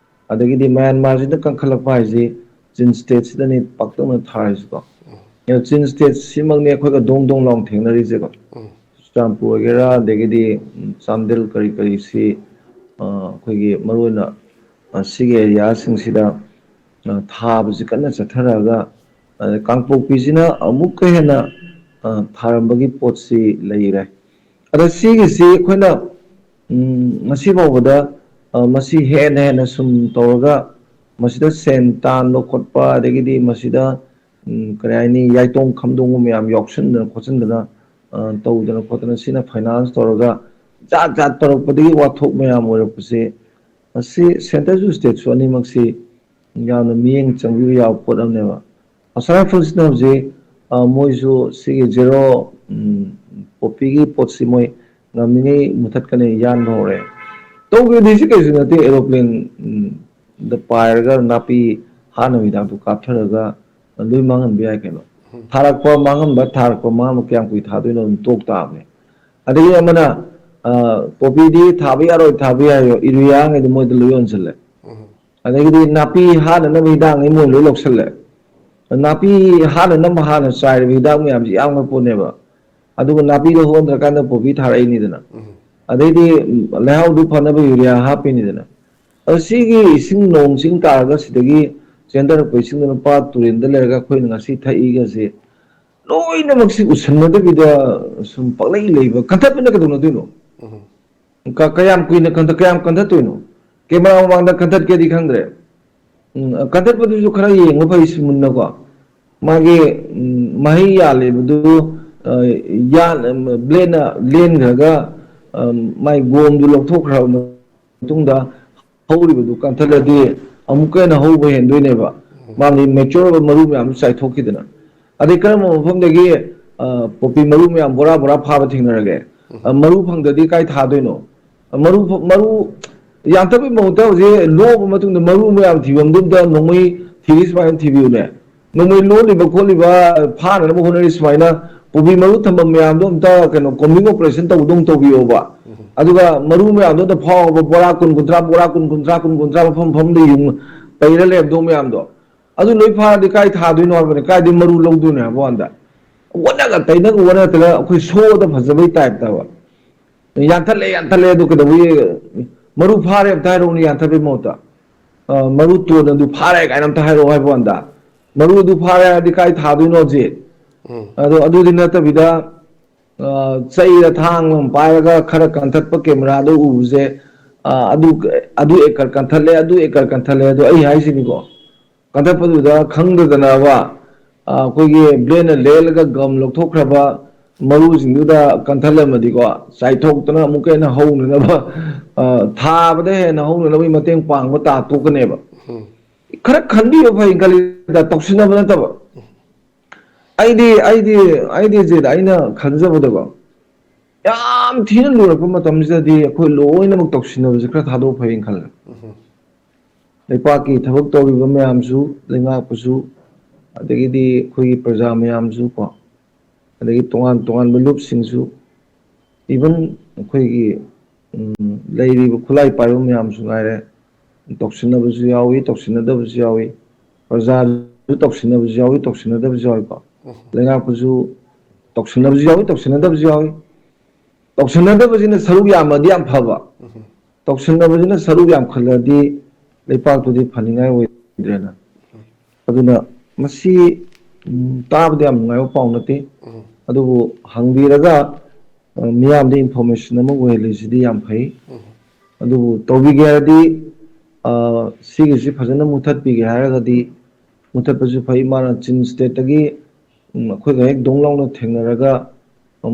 ꯑꯗꯒꯤꯗꯤ ꯃ꯭ꯌꯥꯟꯃꯥꯔꯁꯤꯅ ꯀꯟꯈꯠꯂꯛꯄ ꯍꯥꯏꯁꯤ ꯆꯤꯟ ꯁ꯭ꯇꯦꯠꯁꯤꯗꯅꯤ ꯄꯥꯛꯇꯛꯅ ꯊꯥꯔꯤꯁꯤꯀꯣ꯫ ꯆꯤꯟ ꯁ꯭ꯇꯦꯠꯁꯤꯃꯛꯅꯤ ꯑꯩꯈꯣꯏꯒ ꯗꯣꯡ ꯗꯣꯡ ꯂꯥꯎꯅ ꯊꯦꯡꯅꯔꯤꯁꯦꯀꯣ꯫ ꯆꯨꯔꯆꯥꯟꯄꯨꯔ ꯑꯣꯏꯒꯦꯔꯥ, ꯑꯗꯒꯤꯗꯤ ꯎꯝ, ꯆꯥꯟꯗꯦꯜ ꯀꯔꯤ ꯀꯔꯤꯁꯤ, ꯑ, ꯑꯩꯈꯣꯏꯒꯤ ꯃꯔꯨꯑꯣꯏꯅ, ꯑ, ꯁꯤꯒꯤ ꯑꯦꯔꯤꯌꯥꯁꯤꯡꯁꯤꯗ, ꯑ, ꯊꯥꯕꯁꯤ ꯀꯟꯅ ꯆꯠꯊꯔꯛꯑꯒ, ꯑ, ꯀꯥꯡꯄꯣꯛꯄꯤꯁꯤꯅ ꯑꯃꯨꯛꯀ ꯍꯦꯟꯅ, ꯑ, ꯊꯥꯔꯝꯕꯒꯤ ꯄꯣꯠꯁꯤ ꯂꯩꯔꯦ꯫ ꯑꯗ ꯁꯤꯒꯤꯁꯤ ꯑꯩꯈꯣꯏꯅ ꯎꯝ, ꯉꯁꯤ ꯐꯥꯎꯕꯗ, ꯑ, ꯃꯁꯤ ꯍꯦꯟꯅ ꯍꯦꯟꯅ ꯁꯨꯝ ꯇꯧꯔꯒ ꯃꯁꯤꯗ ꯁꯦꯟ ꯇꯥꯟꯕ ꯈꯣꯠꯄ, ꯑꯗꯒꯤꯗꯤ ꯃꯁꯤꯗ, ꯎꯝ, ꯀꯔꯤ ꯍꯥꯏꯅꯤ, ꯌꯥꯏꯇꯣꯡ ꯈꯝꯗꯣꯡꯕ ꯃꯌꯥꯝ ꯌꯥꯎꯁꯟꯗꯅ ꯈꯣꯠꯆꯟꯗꯅ, ꯑ, ꯇꯧꯗꯅ ꯈꯣꯠꯇꯅ ꯁꯤꯅ ꯐꯥꯏꯅꯥꯟꯁ ꯇꯧꯔꯒ ꯖꯥꯠ ꯖꯥꯠ ꯇꯧꯔꯛꯄꯗꯒꯤ ꯋꯥꯊꯣꯛ ꯃꯌꯥꯝ ꯑꯣꯏꯔꯛꯄꯁꯦ, ꯃꯁꯤ ꯁꯦꯟꯇꯔꯁꯨ ꯁ꯭ꯇꯦꯠꯁꯨ ꯑꯅꯤꯃꯛꯁꯤ ꯌꯥꯝꯅ ꯃꯤꯠꯌꯦꯡ ꯆꯪꯕꯤꯕ ꯌꯥꯕ ꯄꯣꯠ ꯑꯃꯅꯦꯕ꯫ ꯑꯁꯥꯝ ꯔꯥꯏꯐꯜꯁꯤꯅ ꯍꯧꯖꯤꯛ, ꯑ, ꯃꯣꯏꯁꯨ ꯁꯤꯒꯤ ꯖꯦꯔꯣ, ꯎꯝ, ꯄꯣꯄꯤꯒꯤ ꯄꯣꯠꯁꯤ ꯃꯣꯏ ꯉꯝꯃꯤꯉꯩ ꯃꯨꯊꯠꯀꯅꯤ, ꯌꯥꯟꯕ ꯍꯧꯔꯦ꯫ ꯇꯧꯒꯦꯗꯤ ꯁꯤ ꯀꯩꯁꯨ ꯅꯠꯇꯦ, ꯑꯦꯔꯣꯄ꯭ꯂꯦꯟ, ꯎꯝ, ꯗ ꯄꯥꯏꯔꯒ ꯅꯥꯄꯤ ꯍꯥꯠꯅꯕ ꯍꯤꯗꯥꯛꯇꯨ ꯀꯥꯞꯊꯔꯒ ꯂꯣꯏ ꯃꯥꯡꯍꯟꯕ ꯌꯥꯏ ꯀꯩꯅꯣ꯫ ꯊꯥꯔꯛꯄ ꯃꯥꯡꯍꯟꯕ, ꯊꯥꯔꯛꯄ ꯃꯥꯡꯍꯟꯕ ꯀꯌꯥꯝ ꯀꯨꯏ ꯊꯥꯗꯣꯏꯅꯣ ꯑꯗꯨꯝ ꯇꯣꯛ ꯇꯥꯕꯅꯦ꯫ ꯑꯗꯒꯤ ꯑꯃꯅ, ꯑ, ꯄꯣꯄꯤꯗꯤ ꯊꯥꯕ ꯌꯥꯔꯣꯏ, ꯊꯥꯕ ꯌꯥꯔꯣꯏ, ꯏꯔꯨꯌꯥꯉꯩꯗꯤ ꯃꯣꯏꯗ ꯂꯣꯏ ꯌꯣꯟꯁꯤꯜꯂꯦ꯫ ꯑꯗꯒꯤꯗꯤ ꯅꯥꯄꯤ ꯍꯥꯠꯅꯅꯕ ꯍꯤꯗꯥꯛꯉꯩ ꯃꯣꯏ ꯂꯣꯏ ꯂꯧꯁꯜꯂꯦ꯫ ꯅꯥꯄꯤ ꯍꯥꯠꯅꯅꯕ ꯍꯥꯟꯅ ꯆꯥꯏꯔꯤꯕ ꯍꯤꯗꯥꯛ ꯃꯌꯥꯝꯁꯤ ꯌꯥꯝꯅ ꯄꯣꯠꯅꯦꯕ꯫ ꯑꯗꯨꯒ ꯅꯥꯄꯤꯗꯣ ꯍꯧꯍꯟꯗ꯭ꯔꯀꯥꯟꯗ ꯄꯣꯄꯤ ꯊꯥꯔꯛꯏꯅꯤꯗꯅ꯫ ꯑꯗꯩꯗꯤ ꯂꯩꯍꯥꯎꯗꯨ ꯐꯅꯕ ꯌꯨꯔꯤꯌꯥ ꯍꯥꯞꯄꯤꯅꯤꯗꯅ꯫ ꯑꯗꯣ ꯁꯤꯒꯤ ꯏꯁꯤꯡ ꯅꯣꯡ ꯆꯤꯡ ꯇꯥꯔꯒ ꯁꯤꯗꯒꯤ ꯆꯦꯟꯊꯔꯛꯄ ꯏꯁꯤꯡꯗꯨꯅ ꯄꯥꯠ ꯇꯨꯔꯦꯟꯗ ꯂꯩꯔꯒ ꯑꯩꯈꯣꯏꯅ ꯉꯁꯤ ꯊꯛꯏꯒꯁꯦ ꯂꯣꯏꯅꯃꯛꯁꯤ ꯎꯁꯟꯅꯗꯕꯤꯗ ꯁꯨꯝ ꯄꯪꯂꯩ ꯂꯩꯕ, ꯀꯟꯊꯠꯄꯅ ꯀꯩꯗꯧꯅꯗꯣꯏꯅꯣ? ꯎꯝ꯫ ꯀ-, ꯀꯌꯥꯝ ꯀꯨꯏꯅ ꯀꯟꯊ-, ꯀꯌꯥꯝ ꯀꯟꯊꯠꯇꯣꯏꯅꯣ? ꯀꯦꯃꯦꯔꯥ ꯃꯃꯥꯡꯗ ꯀꯟꯊꯠꯀꯦꯗꯤ ꯈꯪꯗ꯭ꯔꯦ꯫ ꯎꯝ, ꯀꯟꯊꯠꯄꯗꯨꯁꯨ ꯈꯔ ꯌꯦꯡꯕ ꯐꯩ ꯁꯤ ꯃꯨꯟꯅꯀꯣ꯫ ꯃꯥꯒꯤ, ꯎꯝ, ꯃꯍꯩ ꯌꯥꯜꯂꯤꯕꯗꯨ, ꯑ, ꯌꯥꯟ-, ꯕ꯭ꯂꯦꯗꯅ ꯂꯦꯟꯈ꯭ꯔꯒ, ꯑ, ꯃꯥꯏ ꯒꯣꯝꯗꯨ ꯂꯧꯊꯣꯛꯈ꯭ꯔꯕ ꯃꯇꯨꯡꯗ ꯍꯧꯔꯤꯕꯗꯨ ꯀꯟꯊꯠꯂꯗꯤ ꯑꯃꯨꯛꯀ ꯍꯦꯟꯅ ꯍꯧꯕ ꯍꯦꯟꯗꯣꯏꯅꯦꯕ꯫ ꯎꯝ꯫ ꯃꯥꯒꯤ mature ꯑꯣꯏꯕ ꯃꯔꯨ ꯃꯌꯥꯝꯗꯨ ꯆꯥꯏꯊꯣꯛꯈꯤꯗꯅ꯫ ꯑꯗꯩ ꯀꯔꯝꯕ ꯃꯐꯝꯗꯒꯤ, ꯑ, ꯄꯣꯄꯤ ꯃꯔꯨ ꯃꯌꯥꯝ ꯕꯣꯔꯥ ꯕꯣꯔꯥ ꯐꯥꯕ ꯊꯦꯡꯅꯔꯒꯦ? ꯎꯝ꯫ ꯑ, ꯃꯔꯨ ꯐꯪꯗ꯭ꯔꯗꯤ ꯀꯥꯏ ꯊꯥꯗꯣꯏꯅꯣ? ꯃꯔꯨ, ꯃꯔꯨ ꯌꯥꯟꯊꯠꯄꯒꯤ ꯃꯍꯨꯠꯇ ꯍꯧꯖꯤꯛ ꯂꯣꯛꯑꯕ ꯃꯇꯨꯡꯗ ꯃꯔꯨ ꯃꯌꯥꯝ ꯊꯤꯐꯝꯗꯨꯗ ꯅꯣꯡꯃꯩ ꯊꯤꯔꯤ ꯁꯨꯃꯥꯏꯅ ꯊꯤꯕꯤꯌꯨꯅꯦ꯫ ꯅꯣꯡꯃꯩ ꯂꯣꯜꯂꯤꯕ ꯈꯣꯠꯂꯤꯕ ꯐꯥꯅꯅꯕ ꯍꯣꯠꯅꯔꯤ ꯁꯨꯃꯥꯏꯅ ꯀꯣꯕꯤ ꯃꯔꯨ ꯊꯝꯐꯝ ꯃꯌꯥꯝꯗꯣ ꯑꯝꯇ ꯀꯩꯅꯣ combing operation ꯇꯧꯕꯗꯧ ꯇꯧꯕꯤꯌꯣꯕ꯫ ꯑꯗꯨꯒ ꯃꯔꯨ ꯃꯌꯥꯝꯗꯣ ꯑꯝꯇ ꯐꯥꯎꯕ, ꯕꯣꯔꯥ ꯀꯨꯟ ꯀꯨꯟꯊ꯭ꯔꯥ, ꯕꯣꯔꯥ ꯀꯨꯟ ꯀꯨꯟꯊ꯭ꯔꯥ, ꯀꯨꯟ ꯀꯨꯟꯊ꯭ꯔꯥ, ꯃꯐꯝ ꯃꯐꯝꯗ ꯌꯨꯡ ꯄꯩꯔ ꯂꯩꯔꯝꯗꯧ ꯃꯌꯥꯝꯗꯣ, ꯑꯗꯨ ꯂꯣꯏ ꯐꯥꯔꯗꯤ ꯀꯥꯏ ꯊꯥꯗꯣꯏꯅꯣ ꯍꯥꯏꯕꯅꯤ? ꯀꯥꯏꯗꯩ ꯃꯔꯨ ꯂꯧꯗꯣꯏꯅꯣ ꯍꯥꯏꯕ ꯋꯥꯅꯤꯗ? ꯑꯣꯟꯅꯒ ꯇꯩꯅꯒ ꯑꯣꯟꯅ ꯅꯠꯇ꯭ꯔꯒ ꯑꯩꯈꯣꯏ ꯁꯣꯗ ꯐꯖꯕꯩ ꯇꯥꯏꯞꯇꯕ꯫ ꯌꯥꯟꯊꯠꯂꯦ, ꯌꯥꯟꯊꯠꯂꯦ, ꯑꯗꯨ ꯀꯩꯗꯧꯕꯒꯤ? ꯃꯔꯨ ꯐꯥꯔꯦ ꯑꯝꯇ ꯍꯥꯏꯔꯛꯎꯅꯦ, ꯌꯥꯟꯊꯠꯄꯩ ꯃꯍꯨꯠꯇ꯫ ꯑ, ꯃꯔꯨ ꯇꯣꯟꯅ ꯑꯗꯨ ꯐꯥꯔꯦ ꯀꯥꯏꯅ ꯑꯝꯇ ꯍꯥꯏꯔꯛꯑꯣ ꯍꯥꯏꯕ ꯋꯥꯅꯤꯗ꯫ ꯃꯔꯨ ꯑꯗꯨ ꯐꯥꯔꯦ ꯍꯥꯏꯔꯗꯤ ꯀꯥꯏ ꯊꯥꯗꯣꯏꯅꯣ ꯍꯧꯖꯤꯛ? ꯎꯝ꯫ ꯑꯗꯣ ꯑꯗꯨꯗꯤ ꯅꯠꯇꯕꯤꯗ, ꯑ, ꯆꯩꯔ ꯊꯥꯡ ꯑꯃ ꯄꯥꯏꯔꯒ ꯈꯔ ꯀꯟꯊꯠꯄ camera ꯗꯣ ꯎꯕꯁꯦ, ꯑ, ꯑꯗꯨ, ꯑꯗꯨ acre ꯀꯟꯊꯠꯂꯦ, ꯑꯗꯨ acre ꯀꯟꯊꯠꯂꯦ, ꯑꯗꯣ ꯑꯩ ꯍꯥꯏꯁꯤꯅꯤꯀꯣ, ꯀꯟꯊꯠꯄꯗꯨꯗ ꯈꯪꯗꯗꯅꯕ, ꯑ, ꯑꯩꯈꯣꯏꯒꯤ blade ꯅ ꯂꯦꯜꯂꯒ gum ꯂꯧꯊꯣꯛꯈ꯭ꯔꯕ ꯃꯔꯨꯁꯤꯡꯗꯨꯗ ꯀꯟꯊꯠꯂꯝꯃꯗꯤꯀꯣ, ꯆꯥꯏꯊꯣꯛꯇꯅ ꯑꯃꯨꯛꯀ ꯍꯦꯟꯅ ꯍꯧꯅꯅꯕ, ꯑ, ꯊꯥꯕꯗ ꯍꯦꯟꯅ ꯍꯧꯅꯅꯕꯒꯤ ꯃꯇꯦꯡ ꯄꯥꯡꯕ ꯇꯥ ꯇꯣꯛꯀꯅꯦꯕ꯫ ꯎꯝ꯫ ꯈꯔ ꯈꯟꯕꯤꯕ ꯐꯩ ꯈꯜꯂꯤꯗ, ꯇꯧꯁꯤꯟꯅꯕ ꯅꯠꯇꯕ꯫ ꯑꯩꯗꯤ, ꯑꯩꯗꯤ, ꯑꯩꯗꯤ ꯖꯦꯗ ꯑꯩꯅ ꯈꯟꯖꯕꯗꯀꯣ, ꯌꯥꯝ ꯊꯤꯅ ꯂꯨꯔꯛꯄ ꯃꯇꯝꯁꯤꯗꯗꯤ ꯑꯩꯈꯣꯏ ꯂꯣꯏꯅꯃꯛ ꯇꯧꯁꯤꯟꯅꯕꯁꯦ ꯈꯔ ꯊꯥꯗꯣꯛ ꯐꯩꯅ ꯈꯜꯂꯦ꯫ ꯎꯝ꯫ ꯂꯩꯄꯥꯛꯀꯤ ꯊꯕꯛ ꯇꯧꯔꯤꯕ ꯃꯌꯥꯝꯁꯨ, ꯂꯩꯉꯥꯛꯄꯁꯨ, ꯑꯗꯒꯤꯗꯤ ꯑꯩꯈꯣꯏꯒꯤ ꯄ꯭ꯔꯖꯥ ꯃꯌꯥꯝꯁꯨ ꯀꯣ, ꯑꯗꯒꯤ ꯇꯣꯉꯥꯟ ꯇꯣꯉꯥꯟꯕ ꯂꯨꯞꯁꯤꯡꯁꯨ, even ꯑꯩꯈꯣꯏꯒꯤ, ꯎꯝ, ꯂꯩꯔꯤꯕ ꯈꯨꯠꯂꯥꯏ ꯄꯥꯏꯕ ꯃꯌꯥꯝꯁꯨ ꯉꯥꯏꯔꯦ, ꯇꯧꯁꯤꯟꯅꯕꯁꯨ ꯌꯥꯎꯏ, ꯇꯧꯁꯤꯟꯅꯗꯕꯁꯨ ꯌꯥꯎꯏ, ꯄ꯭ꯔꯖꯥꯁꯨ ꯇꯧꯁꯤꯟꯅꯕꯁꯨ ꯌꯥꯎꯏ, ꯇꯧꯁꯤꯟꯅꯗꯕꯁꯨ ꯌꯥꯎꯏꯀꯣ꯫ ꯎꯝ꯫ ꯂꯩꯉꯥꯛꯄꯁꯨ ꯇꯧꯁꯤꯟꯅꯕꯁꯨ ꯌꯥꯎꯏ, ꯇꯧꯁꯤꯟꯅꯗꯕꯁꯨ ꯌꯥꯎꯏ꯫ ꯇꯧꯁꯤꯟꯅꯗꯕꯁꯤꯅ ꯁꯔꯨꯛ ꯌꯥꯝꯃꯗꯤ ꯌꯥꯝ ꯐꯕ, ꯎꯝ꯫ ꯇꯧꯁꯤꯟꯅꯕꯁꯤꯅ ꯁꯔꯨꯛ ꯌꯥꯝꯈꯠꯂꯗꯤ ꯂꯩꯄꯥꯛꯇꯨꯗꯤ ꯐꯅꯤꯡꯉꯥꯏ ꯑꯣꯏꯗ꯭ꯔꯦꯅ꯫ ꯑꯗꯨꯅ ꯃꯁꯤ, ꯎꯝ, ꯇꯥꯕꯗ ꯌꯥꯝ ꯅꯨꯡꯉꯥꯏꯕ ꯄꯥꯎ ꯅꯠꯇꯦ꯫ ꯎꯝ꯫ ꯑꯗꯨꯕꯨ ꯍꯪꯕꯤꯔꯒ, ꯑ, ꯃꯤꯌꯥꯝꯗ information ꯑꯃ ꯑꯣꯏꯍꯜꯂꯤꯁꯤꯗꯤ ꯌꯥꯝ ꯐꯩ꯫ ꯎꯝ꯫ ꯑꯗꯨꯕꯨ ꯇꯧꯕꯤꯒꯦ ꯍꯥꯏꯔꯗꯤ, ꯑ, ꯁꯤꯒꯤꯁꯤ ꯐꯖꯅ ꯃꯨꯊꯠꯄꯤꯒꯦ ꯍꯥꯏꯔꯒꯗꯤ ꯃꯨꯊꯠꯄꯁꯨ ꯐꯩ꯫ ꯃꯥꯅ ꯆꯤꯟ state ꯇꯒꯤ, ꯎꯝ, ꯑꯩꯈꯣꯏꯒ ꯍꯦꯛ ꯗꯣꯡ ꯂꯥꯎꯅ ꯊꯦꯡꯅꯔꯒ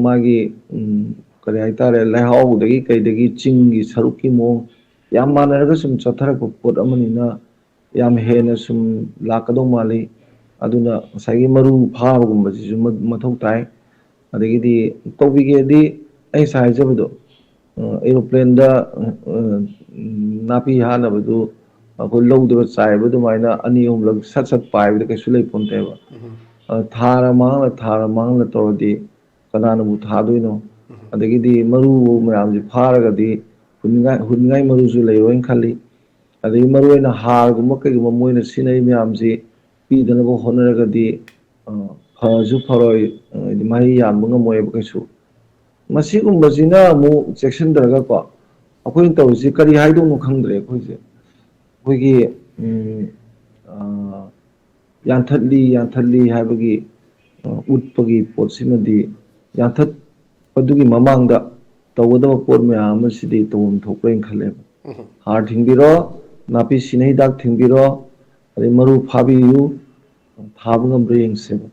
ꯃꯥꯒꯤ, ꯎꯝ, ꯀꯔꯤ ꯍꯥꯏꯇꯥꯔꯦ, ꯂꯩꯍꯥꯎꯗꯒꯤ ꯀꯩꯗꯒꯤ ꯆꯤꯡꯒꯤ ꯁꯔꯨꯛꯀꯤ ꯃꯑꯣꯡ ꯌꯥꯝ ꯃꯥꯟꯅꯔꯒ ꯁꯨꯝ ꯆꯠꯊꯔꯛꯄ ꯄꯣꯠ ꯑꯃꯅꯤꯅ ꯌꯥꯝ ꯍꯦꯟꯅ ꯁꯨꯝ ꯂꯥꯛꯀꯗꯧ ꯃꯥꯜꯂꯤ꯫ ꯑꯗꯨꯅ ꯉꯁꯥꯏꯒꯤ ꯃꯔꯨ ꯐꯥꯕꯒꯨꯝꯕꯁꯤꯁꯨ ꯃ-, ꯃꯊꯧ ꯇꯥꯏ꯫ ꯑꯗꯒꯤꯗꯤ ꯇꯧꯕꯤꯒꯦꯗꯤ ꯑꯩ ꯉꯁꯥꯏ ꯍꯥꯏꯖꯕꯗꯣ, ꯑ, aeroplane ꯗ, ꯑ, ꯅꯥꯄꯤ ꯍꯥꯅꯕꯗꯨ ꯑꯩꯈꯣꯏ ꯂꯧꯗꯒ ꯆꯥꯏꯕ ꯑꯗꯨꯃꯥꯏꯅ ꯑꯅꯤ ꯑꯍꯨꯝꯂꯛ ꯁꯠ ꯁꯠ ꯄꯥꯏꯕꯗ ꯀꯩꯁꯨ ꯂꯩ ꯄꯣꯟꯇꯦꯕ꯫ ꯑ, ꯊꯥꯔ ꯃꯥꯡꯂ ꯊꯥꯔ ꯃꯥꯡꯂ ꯇꯧꯔꯗꯤ ꯀꯅꯥꯅꯕꯨ ꯊꯥꯗꯣꯏꯅꯣ? ꯑꯗꯒꯤꯗꯤ ꯃꯔꯨ ꯃꯌꯥꯝꯁꯤ ꯐꯥꯔꯒꯗꯤ ꯍꯨꯟꯅꯤꯡꯉꯥꯏ, ꯍꯨꯟꯅꯤꯡꯉꯥꯏ ꯃꯔꯨꯁꯨ ꯂꯩꯔꯣꯏꯅ ꯈꯜꯂꯤ꯫ ꯑꯗꯒꯤ ꯃꯔꯨꯑꯣꯏꯅ ꯍꯥꯔꯒꯨꯝꯕ ꯀꯩꯒꯨꯝꯕ ꯃꯣꯏꯅ ꯁꯤꯖꯤꯟꯅꯔꯤ ꯃꯌꯥꯝꯁꯤ ꯄꯤꯗꯅꯕ ꯍꯣꯠꯅꯔꯒꯗꯤ, ꯑ, ꯐꯁꯨ ꯐꯔꯣꯏ, ꯑ, ꯍꯥꯏꯗꯤ ꯃꯍꯩ ꯌꯥꯟꯕ ꯉꯝꯃꯣꯏꯕ ꯀꯩꯁꯨ꯫ ꯃꯁꯤꯒꯨꯝꯕꯁꯤꯅ ꯑꯃꯨꯛ ꯆꯦꯛꯁꯤꯟꯗ꯭ꯔꯒꯀꯣ, ꯑꯩꯈꯣꯏꯅ ꯇꯧꯔꯤꯁꯤ ꯀꯔꯤ ꯍꯥꯏꯗꯧꯅꯣ ꯈꯪꯗ꯭ꯔꯦ ꯑꯩꯈꯣꯏꯁꯦ꯫ ꯑꯩꯈꯣꯏꯒꯤ, ꯎꯝ, ꯑ, ꯌꯥꯟꯊꯠꯂꯤ, ꯌꯥꯟꯊꯠꯂꯤ ꯍꯥꯏꯕꯒꯤ, ꯑ, ꯎꯠꯄꯒꯤ ꯄꯣꯠꯁꯤꯃꯗꯤ ꯌꯥꯟꯊꯠꯄꯗꯨꯒꯤ ꯃꯃꯥꯡꯗ ꯇꯧꯒꯗꯕ ꯄꯣꯠ ꯃꯌꯥꯝ ꯑꯃꯁꯤꯗꯤ ꯇꯧꯐꯝ ꯊꯣꯛꯄ꯭ꯔꯥ ꯍꯥꯏꯅ ꯈꯜꯂꯦꯕ꯫ ꯍꯥꯔ ꯊꯤꯡꯕꯤꯔꯣ, ꯅꯥꯄꯤ ꯁꯤꯅ ꯍꯤꯗꯥꯛ ꯊꯤꯡꯕꯤꯔꯣ, ꯑꯗꯩ ꯃꯔꯨ ꯐꯥꯕꯤꯌꯨ, ꯊꯥꯕ ꯉꯝꯕ꯭ꯔꯥ ꯌꯦꯡꯁꯦꯕ꯫